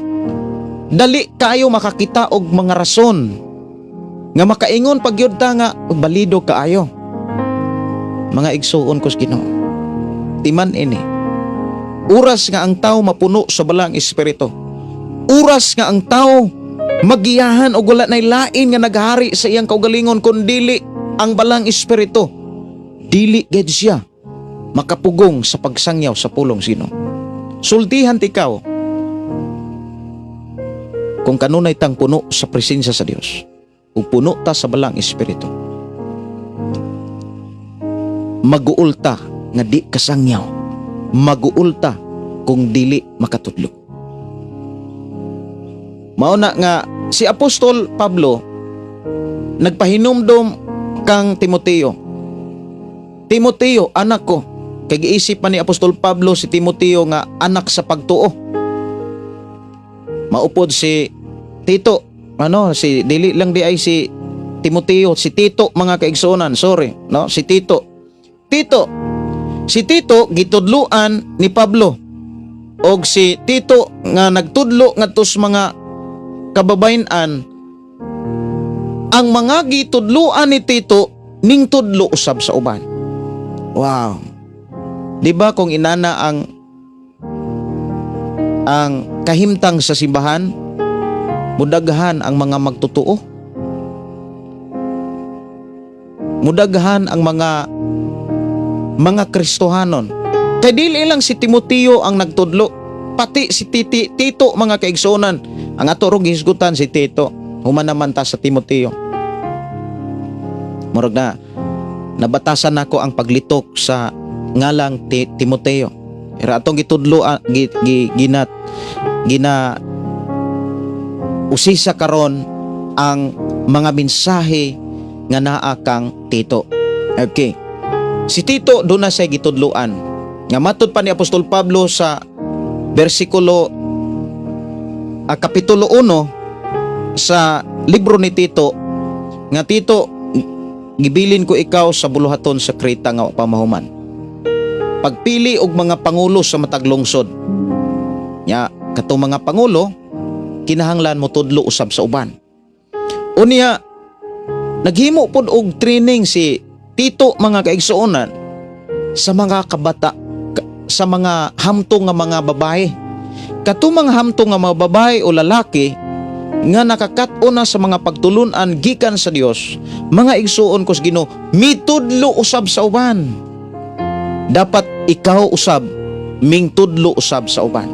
dali kaayo makakita og mga rason nga makaingon pag gyud ta nga balido kaayo. Mga igsuon ko sa Ginoo, timan ini. Oras nga ang tao mapuno sa balaang espiritu. Oras nga ang tao magiyahan og wala nay lain nga naghari sa iyang kaugalingon kun dili ang balaang espiritu. Dili gid siya makapugong sa pagsangyaw sa pulong sino. Sultihan tikaw. Kung kanunay tang puno sa presensya sa Dios ug puno ta sa Balaang Espiritu, maguol ta nga di kasangyaw, maguol ta kung dili makatudlo. Mao na nga si Apostol Pablo nagpahinumdom kang Timoteo. "Timoteo, anak ko." Kay giisip man ni Apostol Pablo si Timoteo nga anak sa pagtuo. Maupod si Tito, ano, si dili lang di ay si Timoteo, si Tito, mga kaigsuonan, sorry, no, si Tito. Tito. Si Tito gitudluan ni Pablo. Og si Tito nga nagtudlo ngadto sa mga kababayen-an, ang mga gitudluan ni Tito ning tudlo usab sa uban. Wow. Di ba kung inana ang kahimtang sa simbahan, mudaghan ang mga magtotoo? Mudaghan ang mga Kristohanon. Kay dili lang si Timoteo ang nagtudlo, pati si Tito, mga kaigsuonan. Ang ato rong gihisgutan si Tito, human naman ta sa Timoteo. Murag na nabatasan nako ang paglitok sa ngalang Timoteo. Pero atong gitudlo, ah, gi, gi, ginat gina usisa karon ang mga mensahe nga naa kang Tito. Okay. Si Tito doon na siya gitudloan. Nga matud pa ni Apostol Pablo sa bersikulo kapitulo 1 sa libro ni Tito nga, "Tito, gibilin ko ikaw sa buluhaton sa Creta nga wa pa mahuman. Pagpili og mga pangulo sa matag lungsod." Nya katong mga pangulo kinahanglan mo tudlo usab sa uban. Unya naghimo pod og training si Tito, mga kaigsuonan, sa mga kabata sa mga hamtong nga mga babae. Katong mga hamtong nga mga babae o lalaki nga nakakat-on na sa mga pagtulunan gikan sa Dios, mga igsuon ko sa Ginoo, mitudlo usab sa uban. Dapat ikaw usab mingtudlo usab sa uban.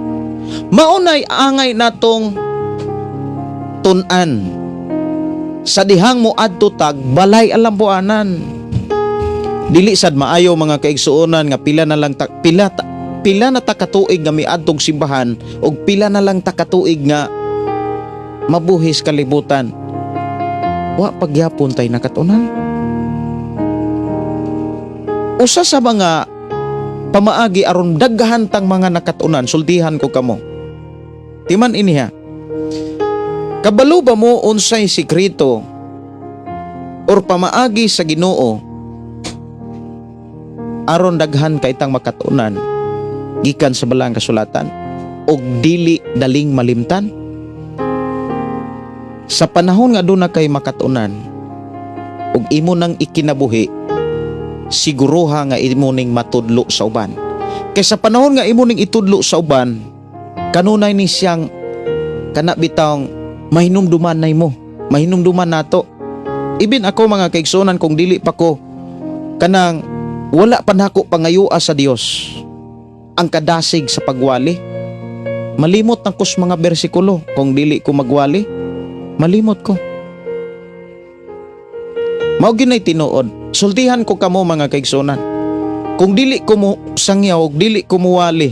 Maunay angay natong tun-an sa dihang mo adto tag balay alambuanan. Dili sad maayo, mga kaigsuonan, nga pila na lang ta, pila na ta katuig nga miadtog simbahan ug pila na lang ta katuig nga mabuhi sa kalibutan. Wa pagyapon tay nakatunan. Usa sa mga pamaagi aron daghan tang mga nakatunan, sultihan ko kamo. Timan ini ha. Kabalo ba mo unsay sikreto or pamaagi sa Ginoo aron daghan kay tang makatunan gikan sa Balaang Kasulatan og dili daling malimtan? Sa panahon nga duna kay makatunan ug imo nang ikinabuhi, siguruha nga imo ning matudlo sa uban. Kay sa panahon nga imo ning itudlo sa uban, kanunay ni siyang kana bitawng mahinumduman nay mo, mahinumduman nato. Ibin ako, mga kaigsuonan, kung dili pa ko kanang wala pa nako pangayua sa Dios ang kadasig sa pagwali, malimot na kos mga bersikulo. Kung dili ko magwali, malimot ko. Mao ginay tinuod. Sultihan ko kamo, mga kaigsuonan. Kung dili ko mo sangyaw ug dili ko muwali,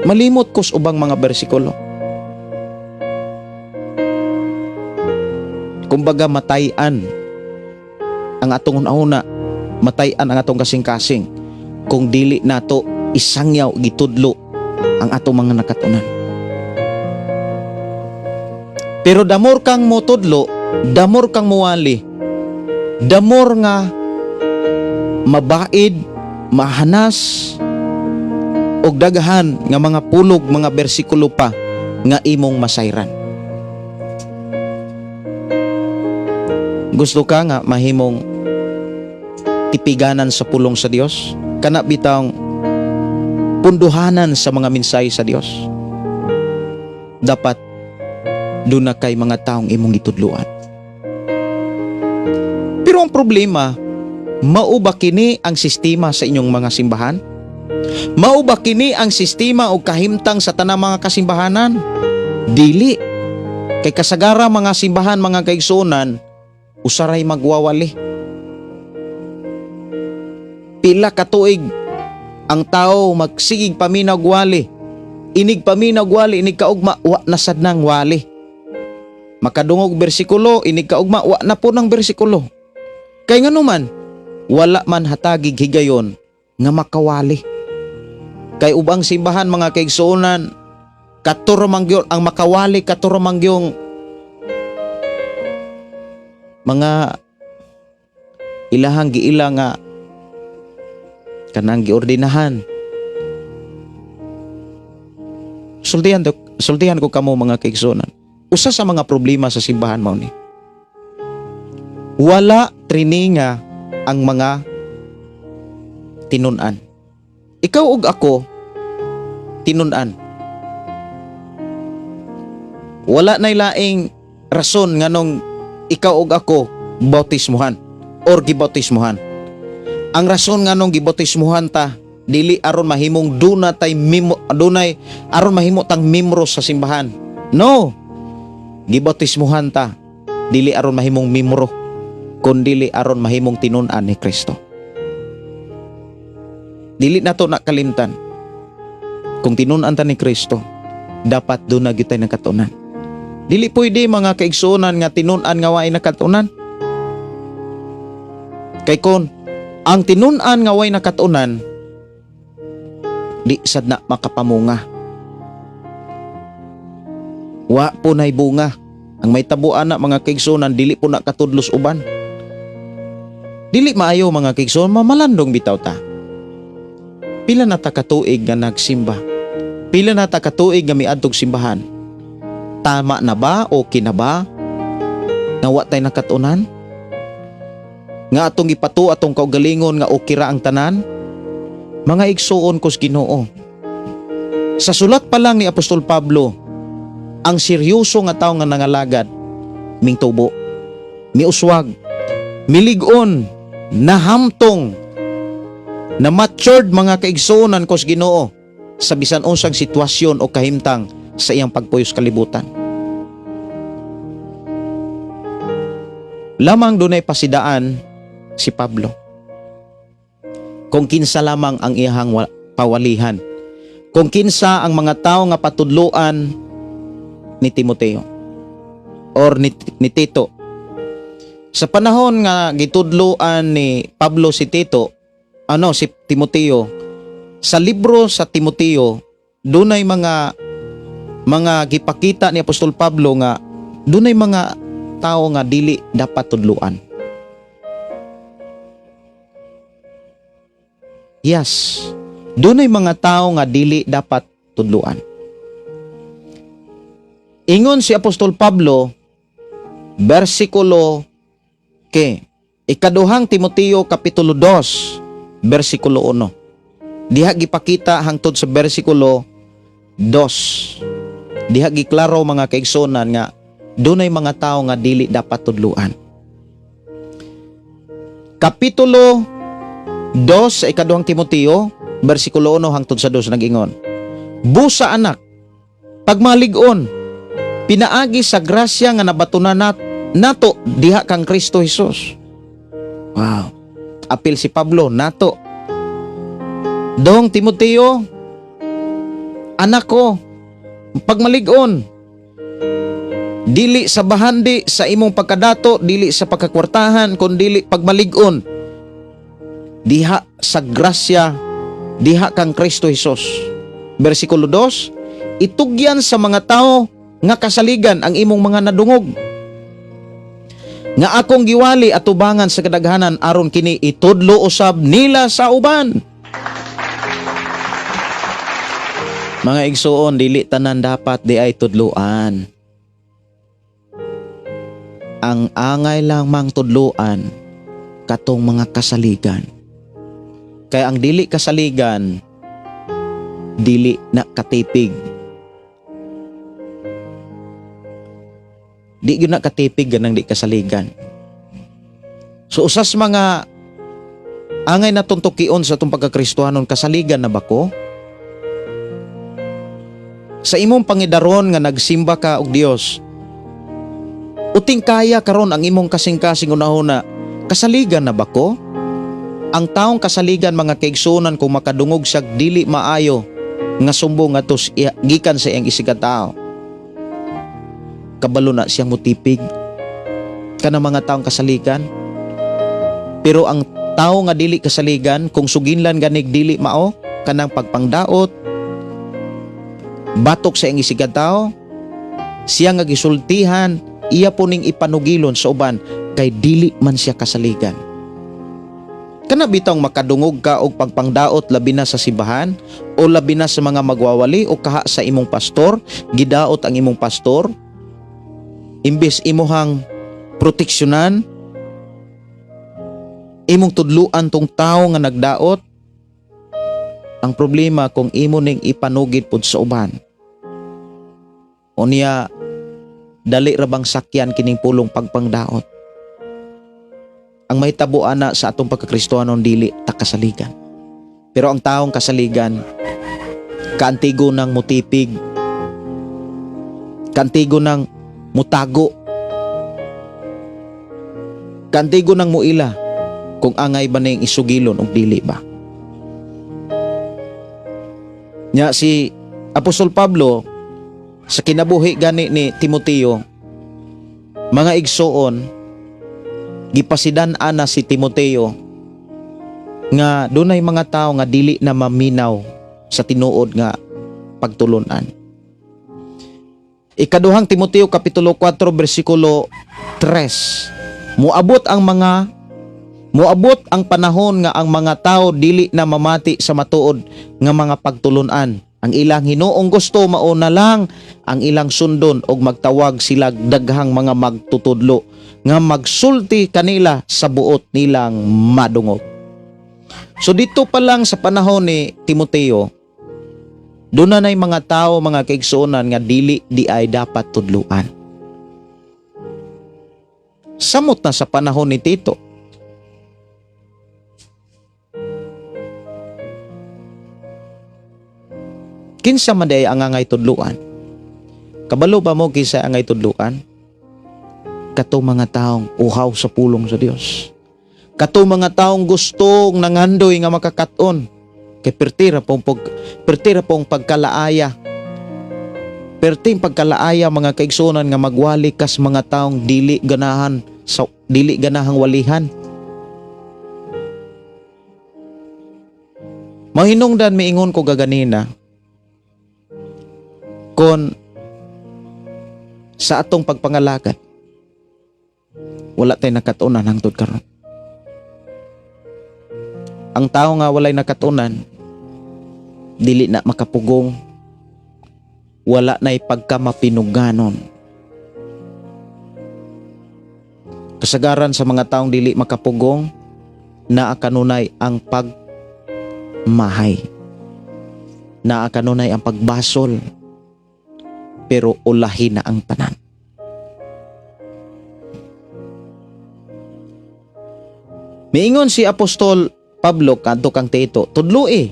malimot ko sa ubang mga bersikulo. Kumbaga matayan ang atong una, matayan ang atong kasing-kasing kung dili nato isangyaw, gitudlo ang atong mga nakatunan. Pero the more kang motudlo, the more kang muwali, the more nga mabaid, mahanas, og daghan nga mga pulog, mga bersikulo pa nga imong masayran. Gusto ka nga mahimong tipiganan sa pulong sa Dios? Kana bitawng punduhanan sa mga mensahe sa Dios. Dapat duna kay mga taong imong gitudloan. Pero ang problema, mao ba kini ang sistema sa inyong mga simbahan? Mao ba kini ang sistema o kahimtang sa tanang mga kasimbahanan? Dili. Kay kasagara mga simbahan, mga kaigsuonan, usaray magwawali. Pila ka tuig ang tao magsigig paminaw wali. Inig paminaw wali, inig kaugma, wa na sad nang wali. Makadungog bersikulo, inig kaugma, wa na po ng bersikulo. Kay nganuman, wala man hatagig higayon nga makawali. Kay ubang simbahan, mga kaigsuonan, katuro man gyud ang makawali, katuro man gyung mga ilahang giila nga kanang giordinahan. Sultihan ko kamo, mga kaigsuonan. Usa sa mga problema sa simbahan mao ni. Wala trininga ang mga tinun-an. Ikaw ug ako, tinun-an. Wala nay laing rason nganong ikaw ug ako bautismuhan or gibautismuhan. Ang rason nganong gibautismuhan ta, dili aron mahimong duna tay mimo, dunay aron mahimo tang membro sa simbahan. No. Gibautismuhan ta dili aron mahimong membro, kundili aron mahimong tinun-an ni Kristo. Dili nato na kalimtan. Kung tinun-an ta ni Kristo, dapat duna gyud tay nakatunan. Dili pwede, mga kaigsuonan, nga tinun-an nga waay nakatunan. Kay kon ang tinun-an nga way nakatunan, di sad na makapamunga. Wa po nay bunga. Ang may tabuan na, mga kaigsuonan, dili po na katudlos uban. Dili maayo, mga kaigsuonan, mamalandong bitaw ta. Pila na ta katuig nga nagsimba? Pila na ta katuig nga miadtog simbahan? Tama na ba o kina ba nga wa tay nakatunan? Nga atong ipatuo atong kaugalingon nga okay ra ang tanan? Mga igsuon kos Ginoo. Sa sulat pa lang ni Apostol Pablo, ang seryoso nga tawo nga nangalagad, mingtubo, miuswag, milig-on, nahamtong, na matured, mga kaigsuonan kos Ginoo, sa bisan unsang sitwasyon o kahimtang sa iyang pagpuyos kalibutan. Lamang dunay pasidaan si Pablo. Kung kinsa lamang ang iyahang pawalihan. Kung kinsa ang mga tao nga patudloan ni Timoteo or ni Tito. Sa panahon nga gitudloan ni Pablo si Tito, ano, si Timoteo, sa libro sa Timoteo, dunay mga gipakita ni Apostol Pablo nga dunay mga tao nga dili dapat tudluan. Yes, dunay mga tao nga dili dapat tudluan. Ingon si Apostol Pablo, bersikulo ke Ikaduhang Timoteo kapitulo 2, bersikulo 1. Diha gipakita hangtod sa bersikulo 2. Diha giklaro, mga kaigsuonan, nga dunay mga tao nga dili dapat tudluan. Kapitulo 2 sa Ikaduhang Timoteo, bersikulo 1 hangtod sa 2, nag-ingon. "Busa anak, pagmalig-on, pinaagi sa grasya nga nabatunan nato diha kang Kristo Jesus." Wow. Apil si Pablo nato. "Dong Timoteo, anak ko, pagmalig-on, dili sa bahandi sa imong pagkadato, dili sa pagkakwartahan, kun dili pagmalig-on diha sa grasya diha kang Kristo Jesus." Bersikulo 2, "Itugyan sa mga tao nga kasaligan ang imong mga nadungog nga akong giwali atubangan sa kadaghanan, aron kini itudlo usab nila sa uban." Mga igsuon, dili tanan dapat di ay tudluan. Ang angay lang mang tudluan katong mga kasaligan. Kaya ang dili kasaligan, dili na katipig. Di gyud na katipig ganang di kasaligan. So usas mga angay na tuntukion sa atong pagkakristohanon, kasaligan na ba ko? Sa imong pangidaron nga nagsimba ka og Dios, Uting kaya karon ang imong kasing-kasing unahuna, kasaligan na ba ko? Ang taong kasaligan, mga kaigsunan, kung makadungog siya dili maayo nga sumbong ngadto gikan sa iyang isigkatao, kabalo na siyang mutipig, kanang mga taong kasaligan. Pero ang tao nga dili kasaligan, kung suginlan ganig dili mao, kanang pagpangdaot batok sa iyang isigkatao, siya nga gisultihan, iya po ning ipanugilon sa uban kay dili man siya kasaligan. Kana bitawng makadungog ka og pagpangdaot, labi na sa simbahan o labi na sa mga magwawali o kaha sa imong pastor, gidaot ang imong pastor, imbes imuhang proteksyonan, imong tudluan tong tao nga nagdaot, ang problema kung imo ning ipanugid pod sa uban. Unya dali ra bang sakyan kining pulong pagpangdaot? Ang mahitabo ana sa atong pagkakristohanon, dili ta kasaligan. Pero ang taong kasaligan, kaantigo ng mutipig, kaantigo ng mutago, kaantigo ng muila kung angay ba ning isugilon og dili ba. Nya si Apostol Pablo sa kinabuhi gani ni Timoteo, mga igsoon, gipasidan ana si Timoteo nga dunay mga tao nga dili na maminaw sa tinuod nga pagtulunan. Ikaduhang Timoteo kapitulo 4 bersikulo 3. Muabot ang panahon nga ang mga tao dili na mamati sa matuod nga mga pagtulunan. Ang ilang hinuong gusto mao na lang ang ilang sundon og magtawag sila daghang mga magtutudlo nga magsulti kanila sa buot nilang madungog. So dito pa lang sa panahon ni Timoteo, doon na na'y mga tao, mga kaigsuonan, nga dili di ay dapat tudluan. Samot na sa panahon ni Tito. Kinsa man diay ang angay tudluan? Kabalo ba mo kinsa angay tudluan? Kato mga taong uhaw sa pulong sa Dios. Kato mga taong gustong nangandoy nga makakaton. Kay pertira pong pagkalaaya. Perting pagkalaaya, mga kaigsunan, nga magwali kas mga taong dili ganahang walihan. Mahinungdan, miingon ko gaganina, kon sa atong pagpangalagad wala tay nakatunan hangtod karon. Ang tao nga walay nakatunan, dili na makapugong, wala na'y pagkamapinuganon. Kasagaran sa mga taong dili makapugong, naa kanunay ang pagmahay. Naa kanunay ang pagbasol, pero ulahin na ang tanan. Miingon si Apostol Pablo kadto kang Tito, tudloi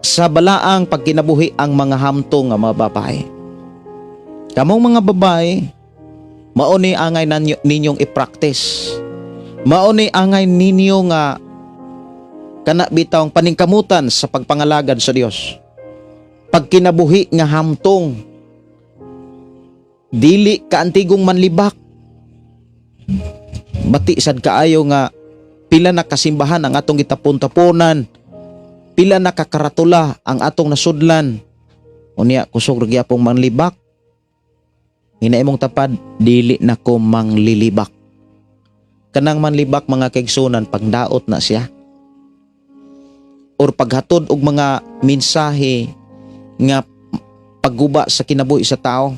sa balaang pagkinabuhi ang mga hamtong nga mga babae. Kamong mga babae, mao ni angay ninyong i-practice. Mao ni angay ninyo nga kana bitawng paningkamutan sa pagpangalagad sa Dios. Pagkinabuhi nga hamtong, dili kaantigong manlibak. Bati sad kaayo nga pila na kasimbahan ang atong gitapon-taponan, pila na kakaratula ang atong nasudlan. Unya kusog ra gyapong manlibak. Hina imong tapad, dili na ko manglilibak. Kanang manlibak, mga kaigsunan, pagdaot na siya. Or paghatod og mga mensahe nga pagguba sa kinabuhi sa tao.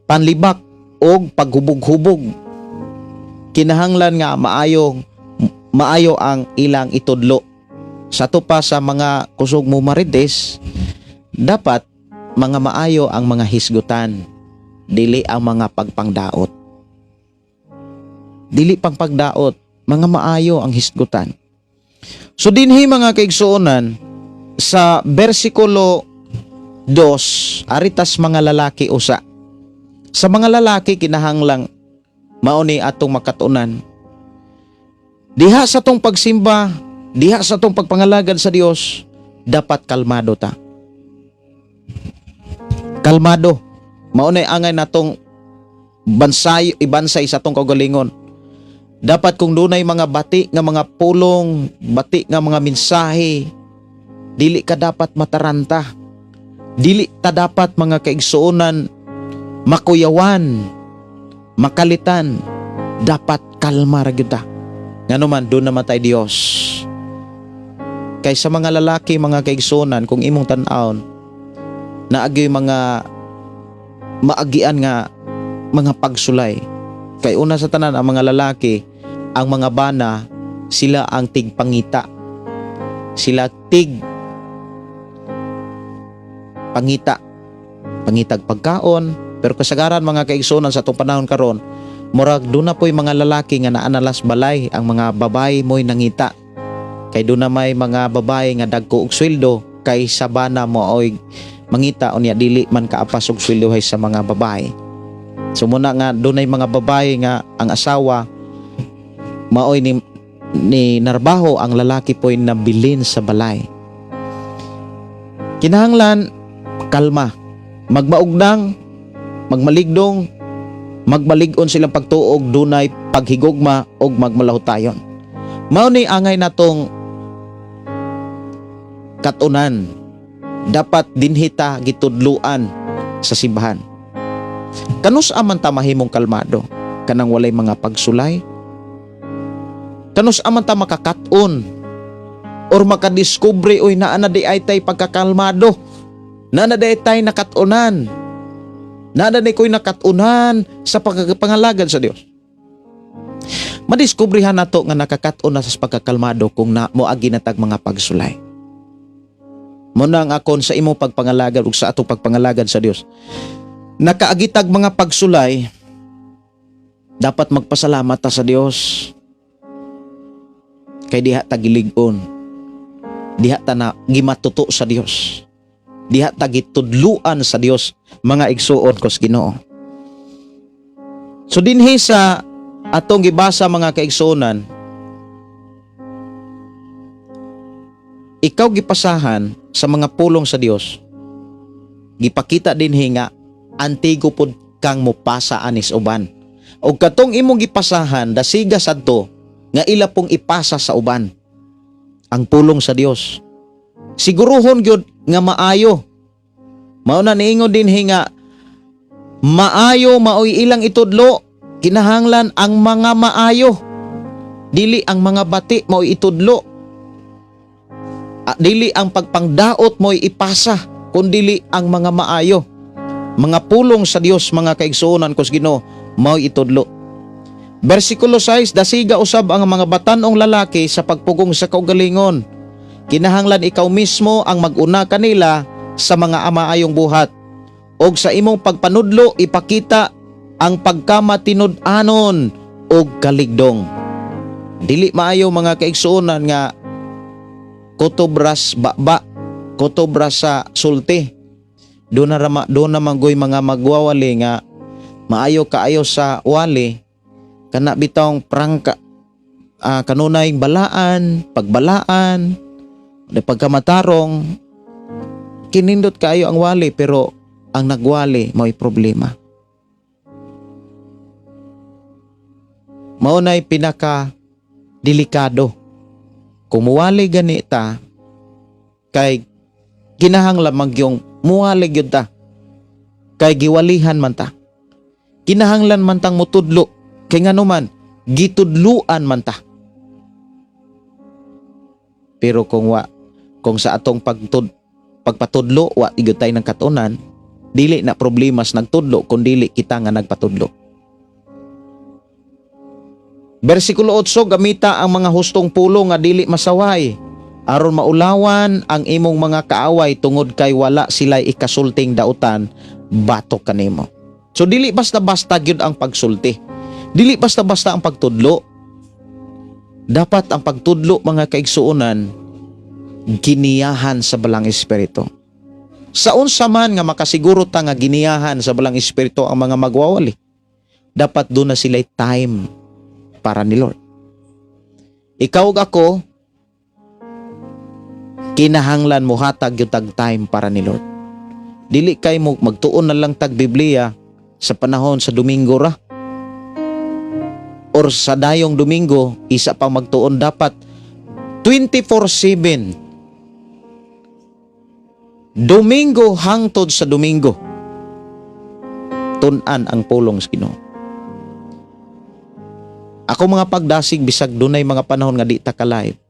Panlibak og paghubog-hubog. Kinahanglan nga maayo ang ilang itudlo. Sa ato pa sa mga kusog mo marites, dapat mga maayo ang mga hisgutan, dili ang mga pagpangdaot. Dili pang pagdaot, mga maayo ang hisgutan. So dinhi, mga kaigsuonan, sa bersikulo 2, aritas mga lalaki usa. Sa mga lalaki, kinahanglang mao ni atong makatunan. Diha sa atong pagsimba, diha sa atong pagpangalagad sa Dios, dapat kalmado ta. Kalmado. Mao nay angay natong bansay, ibansay sa atong kaugalingon. Dapat kung dunay mga bati nga mga pulong, bati nga mga mensahe, dili ka dapat mataranta. Dili ta dapat, mga kaigsuonan, makuyawan, makalitan. Dapat kalma ra gyud ta. Ngano man duna naman tay Dios. Kay sa mga lalaki, mga kaigsuonan, kung imong tan-awon, naagyoy mga maagian nga mga pagsulay. Kay una sa tanan, ang mga lalaki, ang mga bana, sila ang tigpangita. Sila tig pangita. Pangitag pagkaon, pero kasagaran, mga kaigsuonan, sa atong panahon karon, murag duna po'y mga lalaki nga naa na las balay, ang mga babae mo'y nangita. Kay duna may mga babae nga dagko og sweldo kay sa bana mo oy mangita, unya dili man kaapas og sweldo hay sa mga babae. So muna nga dunay mga babae nga ang asawa maoy ni narbaho, ang lalaki po'y nabilin sa balay. Kinahanglan kalma, magmaugdang, magmaligdong, magmalig-on silang pagtuog, dunay paghigugma og magmalahutayon. Mao ni angay natong katunan. Dapat dinhi ta gitudluan sa simbahan. Kanus-a man ta mahimong kalmado kanang walay mga pagsulay? Kanus-a man ta makakat-on or makadiskubre, "Oy, naa na diay tay pagkakalmado, naa na diay tay nakatunan, naa na ko'y nakatunan sa pagpangalagad sa Dios"? Madiskubrihan nato nga nakakaton na sa pagkakalmado kung na moagi na tag mga pagsulay. Mo na ang akon sa imong pagpangalagad ug sa atong pagpangalagad sa Dios. Nakaagitag mga pagsulay, dapat magpasalamat ta sa Dios. Kay diha ta gilig-on. Diha ta na gimatuto sa Dios. Diha ta gitudluan sa Dios, mga igsuon ko sa Ginoo. So dinhi sa atong gibasa, mga kaigsuonan, ikaw gipasahan sa mga pulong sa Dios. Gipakita dinhi nga antigo pod kang mopasa anis uban. Og katong imong gipasahan, dasiga sadto nga ila pong ipasa sa uban ang pulong sa Dios. Siguruhon gyud nga maayo. Mao na niingon dinhi nga maayo maoy ilang itudlo, kinahanglan ang mga maayo. Dili ang mga bati maoy itudlo. Ah, dili ang pagpangdaot mo'y ipasa, kundili ang mga maayo. Mga pulong sa Dios, mga kaigsuonan ko sa Ginoo, mao'y itudlo. Versikulo 6, dasiga usab ang mga batan-ong lalaki sa pagpugong sa kaugalingon. Kinahanglan ikaw mismo ang mag-una kanila sa mga maayong buhat. Og sa imong pagpanudlo, ipakita ang pagkamatinud-anon og kaligdong. Dili maayo, mga kaigsuonan, nga kutobras baba, kutobras sa sulti. Duna man goy mga magwawali nga maayo kaayo sa wali, kana bitawng prangka, kanunay balaan, pagbalaan, di pagkamatarong, kinindot kaayo ang wali, pero ang nagwali mao'y problema. Mao na'y pinaka delikado. Kung muwali gani ta, kay kinahanglan magyong muwali gyud ta. Kay giwalihan man ta. Kinahanglan man tang mutudlo kay nganuman gitudluan man ta. Pero kung sa atong pagpatudlo wa gyud tay ng katunan, dili na problema sa nagtudlo kun dili kita nga nagpatudlo. Versikulo 8, gamita ang mga hustong pulong nga dili masaway aron maulawan ang imong mga kaaway tungod kay wala sila ikasulting dautan batok kanimo. So dili basta-basta gyud ang pagsulti. Dili basta-basta ang pagtudlo. Dapat ang pagtudlo, mga kaigsuonan, giniyahan sa Balang Espiritu. Sa unsa man nga makasiguro ta nga giniyahan sa Balaang Espiritu ang mga magwawali, dapat duna sila time para ni Lord. Ikaw ug ako, kinahanglan mo hatag yung tag time para ni Lord. Dili kay mo magtuon na lang tag Biblia sa panahon sa Domingo ra. Or sa dayong Domingo, isa pa magtuon, dapat 24/7. Domingo hangtod sa Domingo. Tun-an ang pulong sa Ginoo. Ako mga pagdasig, bisag dunay mga panahon nga di ta ka live.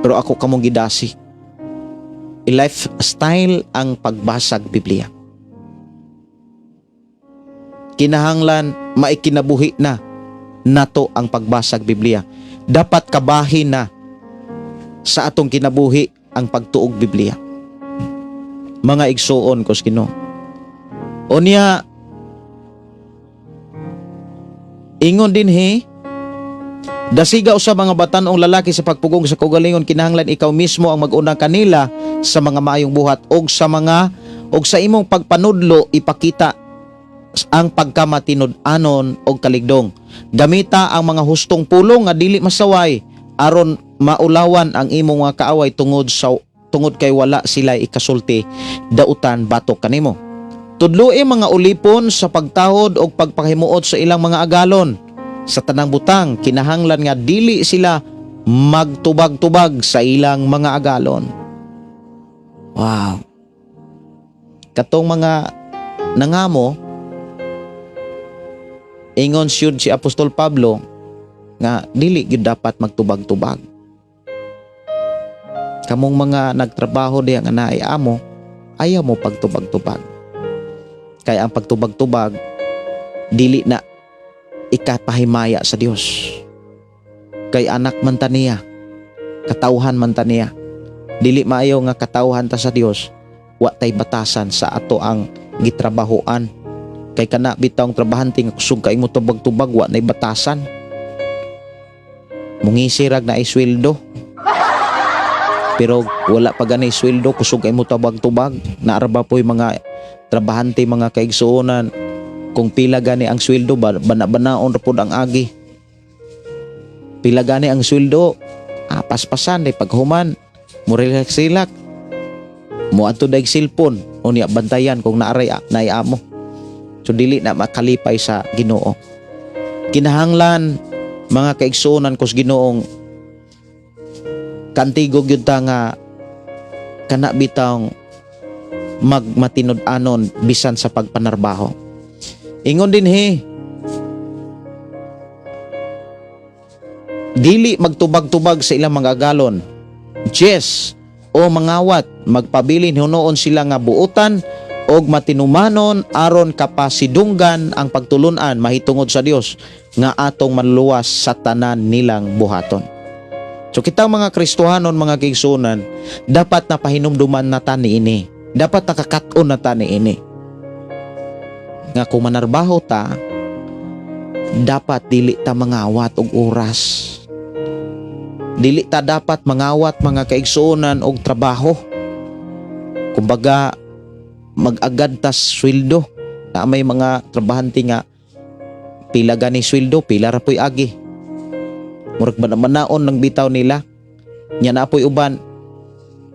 Pero ako kamong gidasig. I-lifestyle ang pagbasag Biblia. Kinahanglan maikinabuhi na nato ang pagbasag Biblia. Dapat kabahin na sa atong kinabuhi ang pagtuog Biblia. Mga igsuon ko sa Ginoo. Unya, ingon dinhi, dasiga sa mga batanong lalaki sa pagpugong sa kaugalingon, kinahanglan ikaw mismo ang mag-una kanila sa mga maayong buhat og sa imong pagpanudlo ipakita ang pagkamatinud-anon og kaligdong. Gamita ang mga hustong pulong nga dili masaway aron maulawan ang imong mga kaaway tungod kay wala sila ikasulti dautan batok kanimo. Tudloi mga ulipon sa pagtahod og pagpahimuot sa ilang mga agalon. Sa tanang butang, kinahanglan nga dili sila magtubag-tubag sa ilang mga agalon. Wow. Katong mga nangamo, ingon siyud si Apostol Pablo nga dili gyud dapat magtubag-tubag. Kamong mga nagtrabaho diha nga naay amo, ayaw mo pagtubag-tubag. Kaya ang pagtubag-tubag dili na ikapahimaya sa Dios. Kay anak man ta niya, katawhan man ta niya. Dili maayo nga katawhan ta sa Dios, wa tay batasan sa ato ang gitrabahoan. Kay kana bitawng trabahante nga kusog kay mo tubag-tubag, wa nay batasan. Mungisi rag na sweldo. Pero wala pa gani sweldo, kusog kay mo tubag-tubag. Naa ra ba po'y mga trabahante, mga kaigsuonan, kung pila gani ang sweldo, bana-banaon ra pod ang agi. Pila gani ang sweldo, paspasan day paghuman, mo relax relax. Mo adto dag cellphone, unya bantayan kung naaray naay amo. So dili na makalipay sa Ginoo. Kinahanglan, mga kaigsuonan ko sa Ginoong, kantigo gyud ta nga kana bitawng magmatinud-anon bisan sa pagpanarbaho. Ingon dinhi, dili magtubag-tubag sa ilang mga agalon. Yes, o mangawat, magpabilin hunoon sila nga buotan og matinumanon aron kapasidunggan ang pagtulunan mahitungod sa Dios nga atong manluwas sa tanan nilang buhaton. So kitang mga Kristohanon, mga kaigsuonan, dapat na pahinumduman na ta niini. Dapat nakakat-on na ta niini. Nga kung manarbaho ta, dapat dili ta mangawat og oras. Dili ta dapat mangawat, mga kaigsuonan, og trabaho. Kumbaga, mag-agad ta sweldo. Na may mga trabahante nga pila gani sweldo, pila ra po'y agi. Murag manaon ng bitaw nila. Nya na po'y uban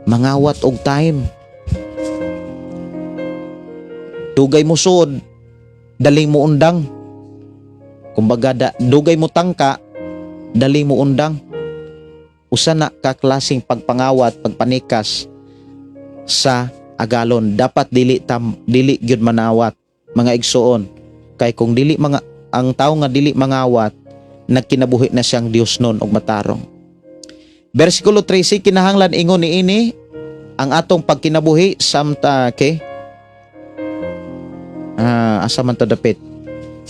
mangawat og time. Dugay mo suod, dali mo undang. Kumbaga dugay mo tangka, dali mo undang. Usa na ka klaseng pagpangawat, pagpanikas sa agalon. Dapat dili gyud manawat, mga igsuon. Kay kung dili mga ang tawo nga dili mangawat, nagkinabuhi na siyang Dios nun og matarong. Bersikulo 13, kinahanglan ingon niini ang atong pagkinabuhi samta ke asa man to dapit.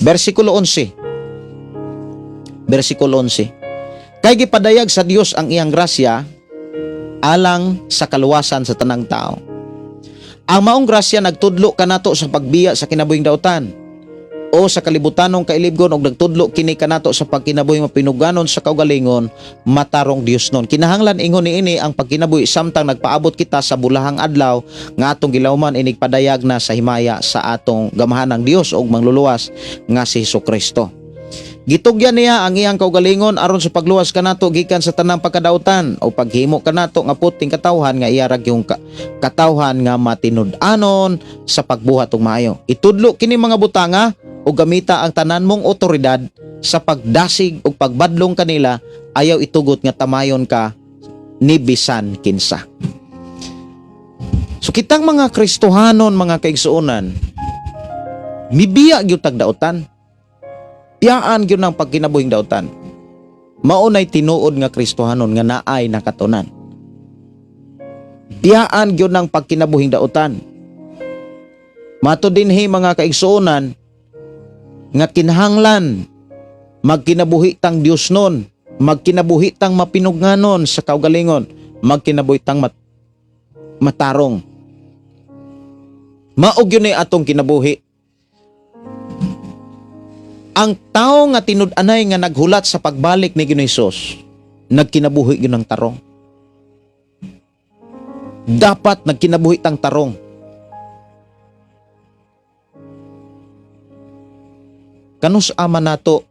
Bersikulo 11. Bersikulo 11. Kay gipadayag sa Dios ang iyang grasya alang sa kaluwasan sa tanang tao. Ang maong grasya nagtudlo kanato sa pagbiya sa kinabuhing dautan. o sa kalibutanong kailibgon og nagtudlo kini kanato sa pagkinabuhi mapinuganon sa kaugalingon, matarong Dios nun. Kinahanglan ingon niini ang pagkinabuhi samtang nagpaabot kita sa bulahang adlaw nga atong gilawman inig padayag na sa himaya sa atong gamahanang Dios ug mangluluwas nga si Hesukristo. Gitugyan niya ang iyang kaugalingon aron sa pagluwas kanato gikan sa tanang pagkadautan o paghimo kanato nga puting katawhan nga iya ra gyung katawhan nga matinud-anon sa pagbuhat og maayo. Itudlo kini mga butanga o gamita ang tanan mong otoridad sa pagdasig ug pagbadlong kanila, ayaw itugot nga tamayon ka ni bisan kinsa. So kitang mga Kristohanon, mga kaigsuonan, mibiya gyud tag dautan. Biyaan gyud ng pagkinabuhing dautan. Maunay tinuod nga Kristohanon nga naay nakatunan. Biyaan gyud ng pagkinabuhing dautan. Mato dinhi, mga kaigsuonan, nga kinahanglan magkinabuhi tang Dios nun, magkinabuhi tang mapinugnanon sa kaugalingon, magkinabuhi tang matarong. Mao gyud ni atong kinabuhi. Ang tao nga tinud-anay nga naghulat sa pagbalik ni Ginoong Hesus, nagkinabuhi gyud ng tarong. Dapat nagkinabuhi tang tarong. Kanus ama nato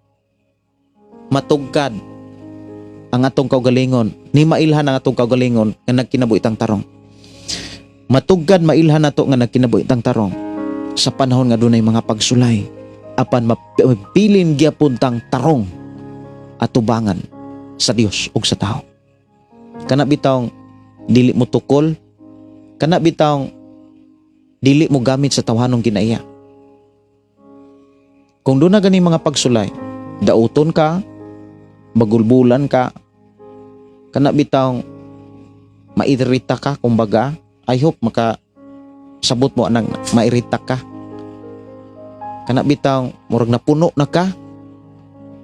matugkad ang atong kaugalingon, ni mailhan ang atong kaugalingon nga nagkinabuhi tang tarong. Matugkad, mailhan nato nga nagkinabuhi tang tarong sa panahon nga dunay mga pagsulay, apan mapilin gyapon tang tarong atubangan sa Dios ug sa tao. Kana bitawng dili mo tukol, kana bitawng dili mo gamit sa tawhanong kinaiya. Kung doon na gani mga pagsulay, dauton ka, magulbulan ka, kana bitawng mairita ka, kumbaga, I hope maka sabot mo anang mairita ka. Kana bitawng murag napuno na ka,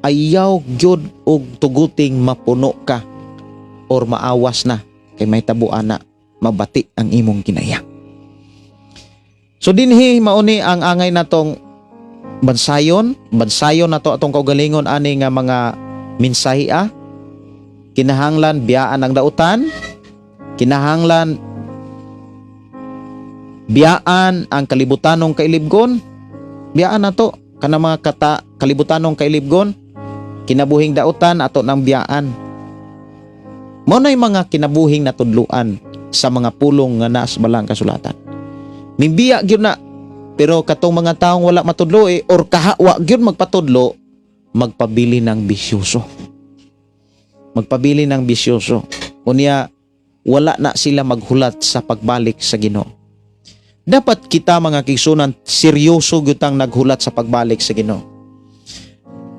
ayaw gyud og tuguting mapuno ka or maawas na kay may tabuan na mabati ang imong kinaiya. So dinhi mauni ang angay natong bansayon, bansayon nato atong kaugalingon ani nga mga mensahe ah. Kinahanglan biyaan ang dautan, kinahanglan biyaan ang kalibutanong kailibgon, biyaan nato kana mga kata kalibutanong kailibgon, kinabuhing dautan ato nang biyaan. Mao na'y mga kinabuhing natudluan sa mga pulong nga naas balang kasulatan. Mimbiya gyud na, pero katong mga taong wala matudlo eh, or kahawa gyud magpatudlo, magpabili ng bisyoso. Magpabili ng bisyoso. Unya, wala na sila maghulat sa pagbalik sa Ginoo. Dapat kita, mga kaigsuonan, seryoso gyud tang naghulat sa pagbalik sa Ginoo.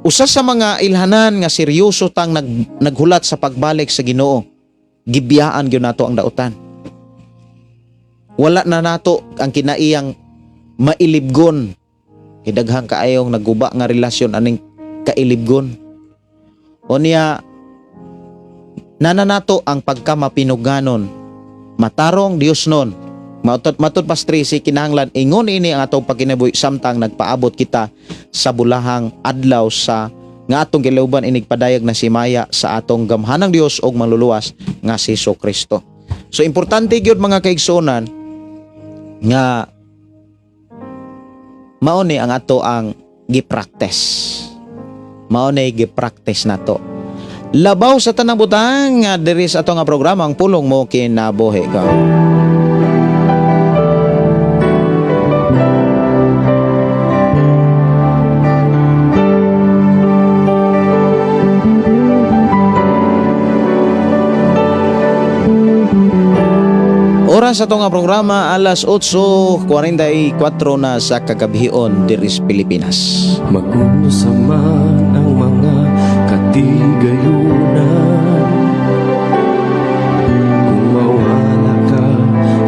Usa sa mga ilhanan nga seryoso tang naghulat sa pagbalik sa Ginoo, gibiyaan gyud nato ang dautan. Wala na nato ang kinaiyang mailibgon. Kay daghang kaayong naguba nga relasyon aning kailibgon. Unya nana nato ang pagkamapinuganon, matarong, Dios nun. Matud pas 13, kinahanglan ingon ini ang atong pagkinabuhi samtang nagpaabot kita sa bulahang adlaw sa nga atong gilauban inig padayag na simaya sa atong gamhanang Dios ug manluluwas nga si Kristo. So importante gyud, mga kaigsuonan, nga mao ni ang ato ang gi-practice. Mao ni gi-practice nato. Labaw sa tanang butang nga diri sa ato nga programa, Ang Pulong Mo Kinabuhi Ko. Oras sa nga programa, alas 8:44 na sa kagabhion diri sa Pilipinas. Mag-usa man ang mga katigayunan, kung mawala ka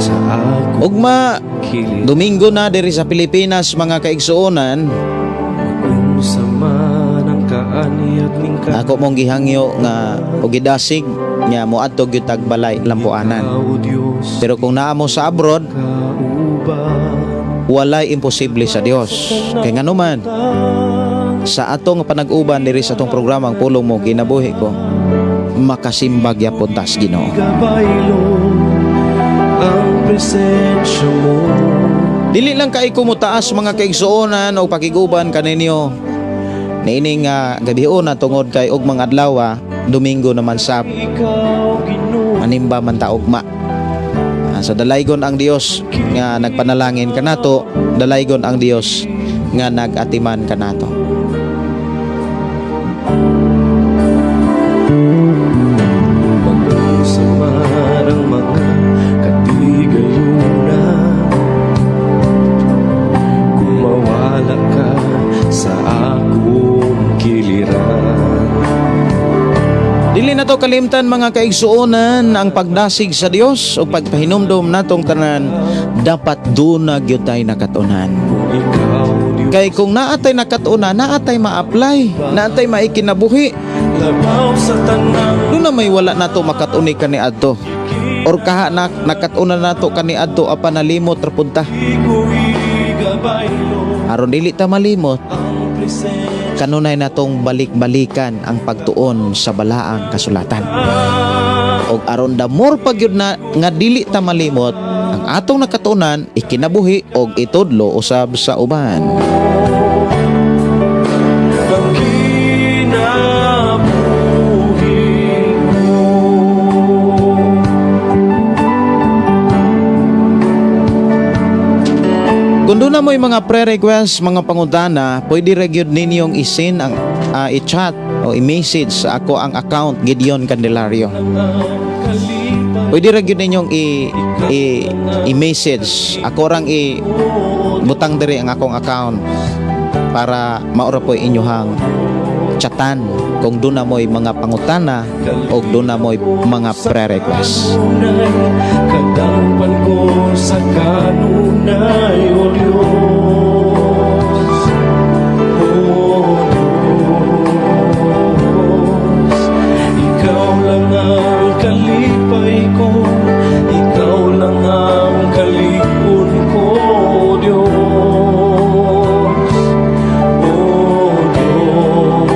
sa akong Ugma kilid. Domingo na diri sa Pilipinas, mga kaigsuonan. Mag-usa man ang kaanyat ning Ako mong gihangyo nga o gidasig nga moadto gyud tag balay Lampuanan. Ikaw, Diyos, Pero kung naa mo sa abroad, kauban. Walay imposible sa Dios. Kay nganuman, sa atong panag-uban diri sa atong programa, Ang Pulong Mo Kinabuhi Ko, makasimbag yapon tas Ginoo. Gabaylo ang presensya mo. Dili lang kay ko motaas, mga kaigsuonan o pakiguban kaninyo niining gabiuna, tungod kay og mga adlaw, Domingo naman sa Ikaw, Ginoo. Manimba man ta ugma. So dalaygon ang Dios nga nagpanalangin kanato, dalaygon ang Dios nga nagatiman kanato. Mag-usap man ang mga katigayunan, kung mawala ka sa akong kiliran. Dili na to kalimtan, mga kaigsuonan, ang pagdasig sa Dios o pagpahinumdom natong tanan, dapat duna gyud tay nakatunan. Kung ikaw di Kay kung naatay nakatunan, naatay ma-apply, naatay maikinabuhi. Labaw sa tanang Doon na may wala nato makatuni kaniadto. Or kaha na nakatunan nato kaniadto apan nalimot ra pud ta. Di ko igabaylo Aron dili ta malimot, ang presensya. Kanunay natong balik-balikan ang pagtuon sa balaang kasulatan. Og aron the more pa gyud na nga dili ta malimot, ang atong nakatunan ikinabuhi og itudlo usab sa uban. Ang kinabuhi ko. Kung doon na mo'y mga pre-request, mga pangutana, pwede ra gyud ninyong isin ang i-chat o i-message sa ako ang account, Gideon Candelario. Pwede ra gyud ninyong i i-message. Ako rang i butang diri ang akong account para maura po inyuhang chatan kung doon na mo'y mga pangutana o doon na mo'y mga pre-request. Kanunay, kadangpan ko sa kanunay, O Diyos. O Diyos, ikaw lang ang kalipay ko, ikaw lang ang kalikon ko, O Diyos. O Diyos,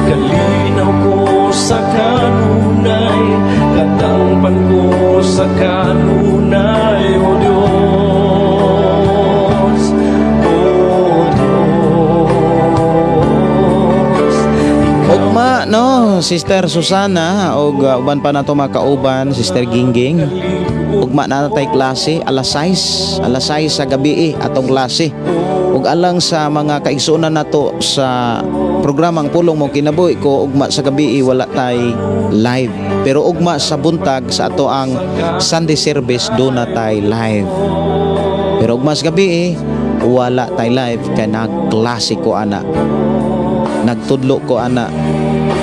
kalinaw ko sa kanunay, kadangpan ko sa kanunay, O Diyos, O Diyos. Ugma, no, Sister Susana og uban pa nato makauban, Sister Gingging. Ugma na natay klase alas 6, alas 6 sa gabi eh, atong klase. Ug alang sa mga kaigsuonan nato sa programang Pulong Mo Kinabuhi Ko, ugma sa gabi eh, wala tay live. Pero ugma sa buntag sa ato ang Sunday service do na tay live. Pero ugma sa gabi eh, wala tay live kay nagklase ko ana. Nagtudlo ko ana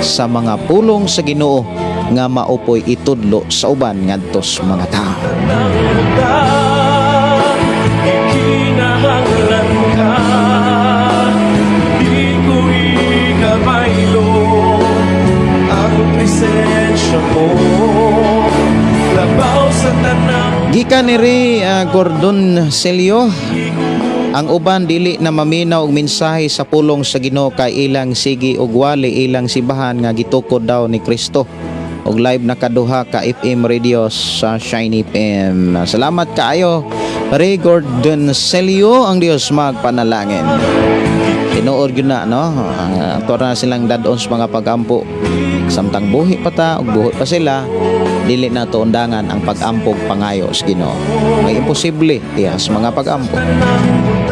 sa mga pulong sa Ginoo nga maupoy itudlo sa uban ngadto sa mga tao. Ikinahanglan ka, di ko ikabaylo ang presensya mo, labaw sa tanang Gikan ni Ray Gordon Celio, ang uban dili na maminaw og mensahe sa pulong sa Ginoo kay ilang sige og wali ilang simbahan nga gitukod daw ni Kristo. Og live nakaduha ka FM radio sa Shiny FM. Salamat kaayo, Ray Gordon Celio, ang Dios magpanalangin. Tinuod gyud na, no. Ato na silang dadon sa mga pagampo. Samtang buhi pa ta ug buhi pa sila, dili na to undangan ang pag-ampog pangayo sa Ginoo. May imposible diha sa mga pag-ampo.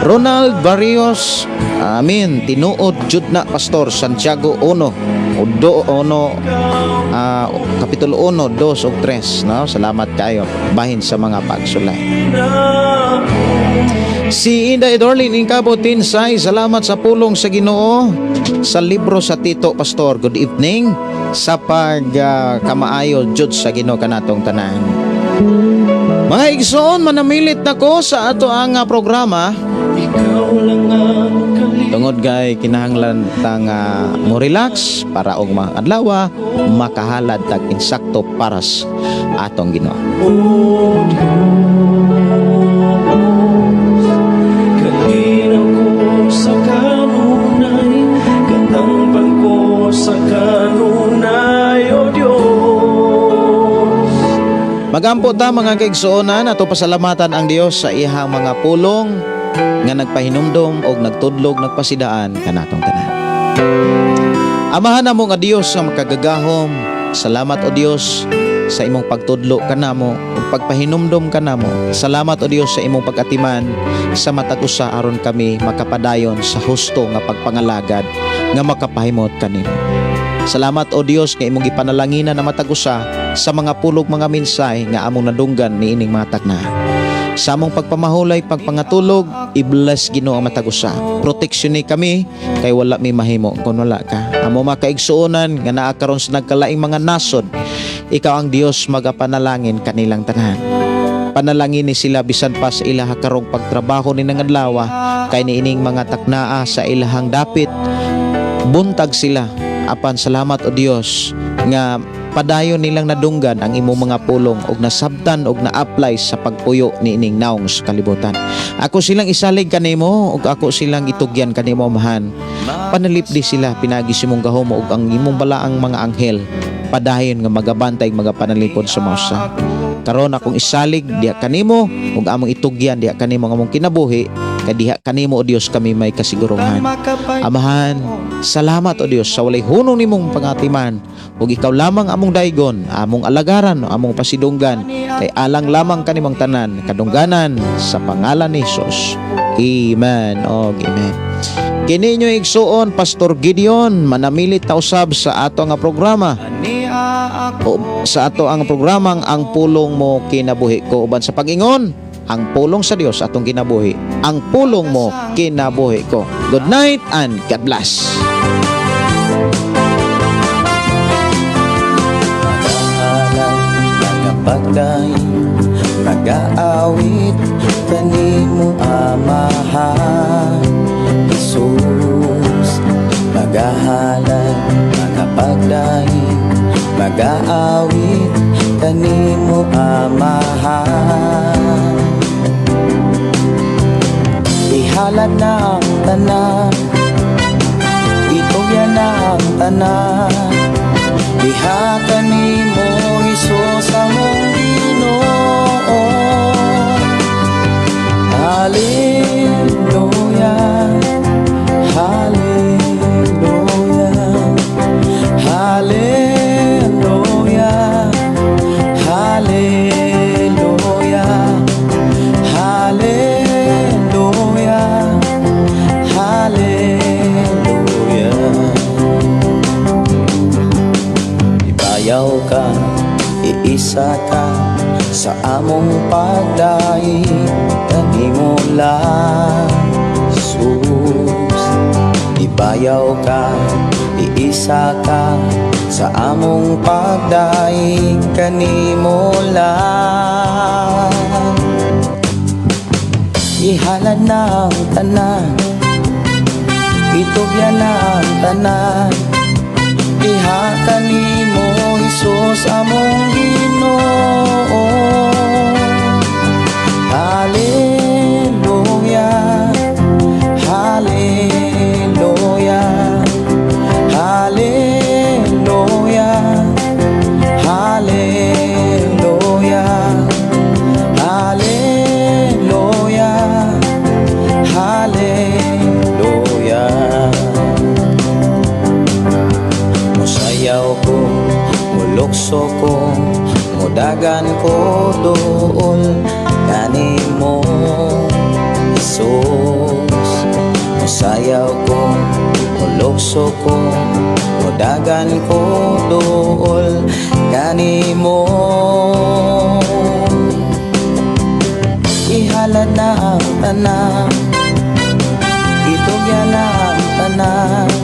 Ronald Barrios, amin, tinuod jud na, Pastor. Santiago 1 o do 1, kapitulo 1, 2 ug 3, no? Salamat kayo bahin sa mga pagsulay. Si Inday Dorlin Incabo Tinsay, salamat sa pulong sa Ginoo sa libro sa Tito, Pastor. Good evening sa pag kamaayo jud sa Ginoo kanatong tanan. Mga igsoon, manamilit nako sa ato ang programa Ikaw lang ang kalipay. Tungod kay kinahanglan tang mo relax para og mga adlaw makahalad tag insakto para sa atong Ginoo. O Diyos. Magampo ta, mga kaigsuonan, ato pasalamatan ang Dios sa iyang mga pulong nga nagpahinumdom og nagtudlog, nagpasidaan kanatong tanan. Amahan namo nga Dios nga makagagahom, salamat, o Dios, sa imong pagtudlo kanamo ug pagpahinumdom kanamo. Salamat, o Dios, sa imong pag-atiman sa matag usa aron kami makapadayon sa husto nga pagpangalagad nga makapahimot kanimo. Salamat, o Dios, nga imong gipanalanginan na matag usa sa mga pulong, mga mensahe nga among nadunggan niining mga takna. Sa among pagpamahulay, pagpangatulog, i-bless, Ginoo, ang matag usa. Proteksyon ni kami kay wala mi mahimo kung wala ka. Amo mga kaigsuonan nga naa karon sa nagkalaing mga nasod, ikaw ang Dios magapanalangin kanilang tanan. Panalangin ni sila bisan pa sa ilaha karong pagtrabaho ni nangadlawa kay niining mga taknaa sa ilahang dapit buntag sila, apan salamat, o Dios, nga padayon nilang nadunggan ang imong mga pulong og nasabtan og na-apply sa pagpuyo niining naong sa kalibutan. Ako silang isalig kanimo ug ako silang itugyan kanimo, Amahan. Panalipdi sila pinaagi sa imong gahom ug ang imong balaang mga anghel padayon nga magabantay, magapanalipod sa mausa. Karon akong isalig diha kanimo ug among itugyan diha kanimo ang among kinabuhi kay diha kanimo, O Dios, kami may kasiguruhan. Amahan, salamat, O Dios, sa walay hunong nimong pangatiman ug ikaw lamang among daygon, among alagaran, among pasidunggan kay alang lamang kanimong tanan kadungganan sa pangalan ni Jesus. Amen og amen. Kini inyo igsuon, Pastor Gideon, manamilit ta usab sa ato nga programa o sa ato ang programang Ang Pulong Mo Kinabuhi Ko, uban sa pag-ingon, ang pulong sa Dios atong kinabuhi. Ang pulong mo, kinabuhi ko. Good night and God bless. Magahalay, magapagdaig, magaawit kanimo, Amahan Jesus. Magahalay, magapagdaig, magaawit kanimo, Amahan. Ihalad na ang tanan, itugyan na ang tanan diha kanimo, Hesus, among Ginoo. Hallelujah, Hallelujah, Hallelujah, Hallelujah, Hallelujah, Hallelujah. Ibayaw ka, iisa ka sa among pagdaig kanimo lang, Jesus. Ibayaw ka, iisa ka sa among pagdaig kanimo lang. Ihalad na ang tanan, itugyan na ang tanan diha kanimo, Hesus, among Ginoo. Hallelujah, Hallelujah, Hallelujah, Hallelujah, Hallelujah, Hallelujah. Musayaw ko, mulukso ko, mudagan ko duol kanimo, Jesus. Musayaw ko, mulukso ko, mudagan ko duol kanimo. Ihalad na ang tanan, itugyan na ang tanan.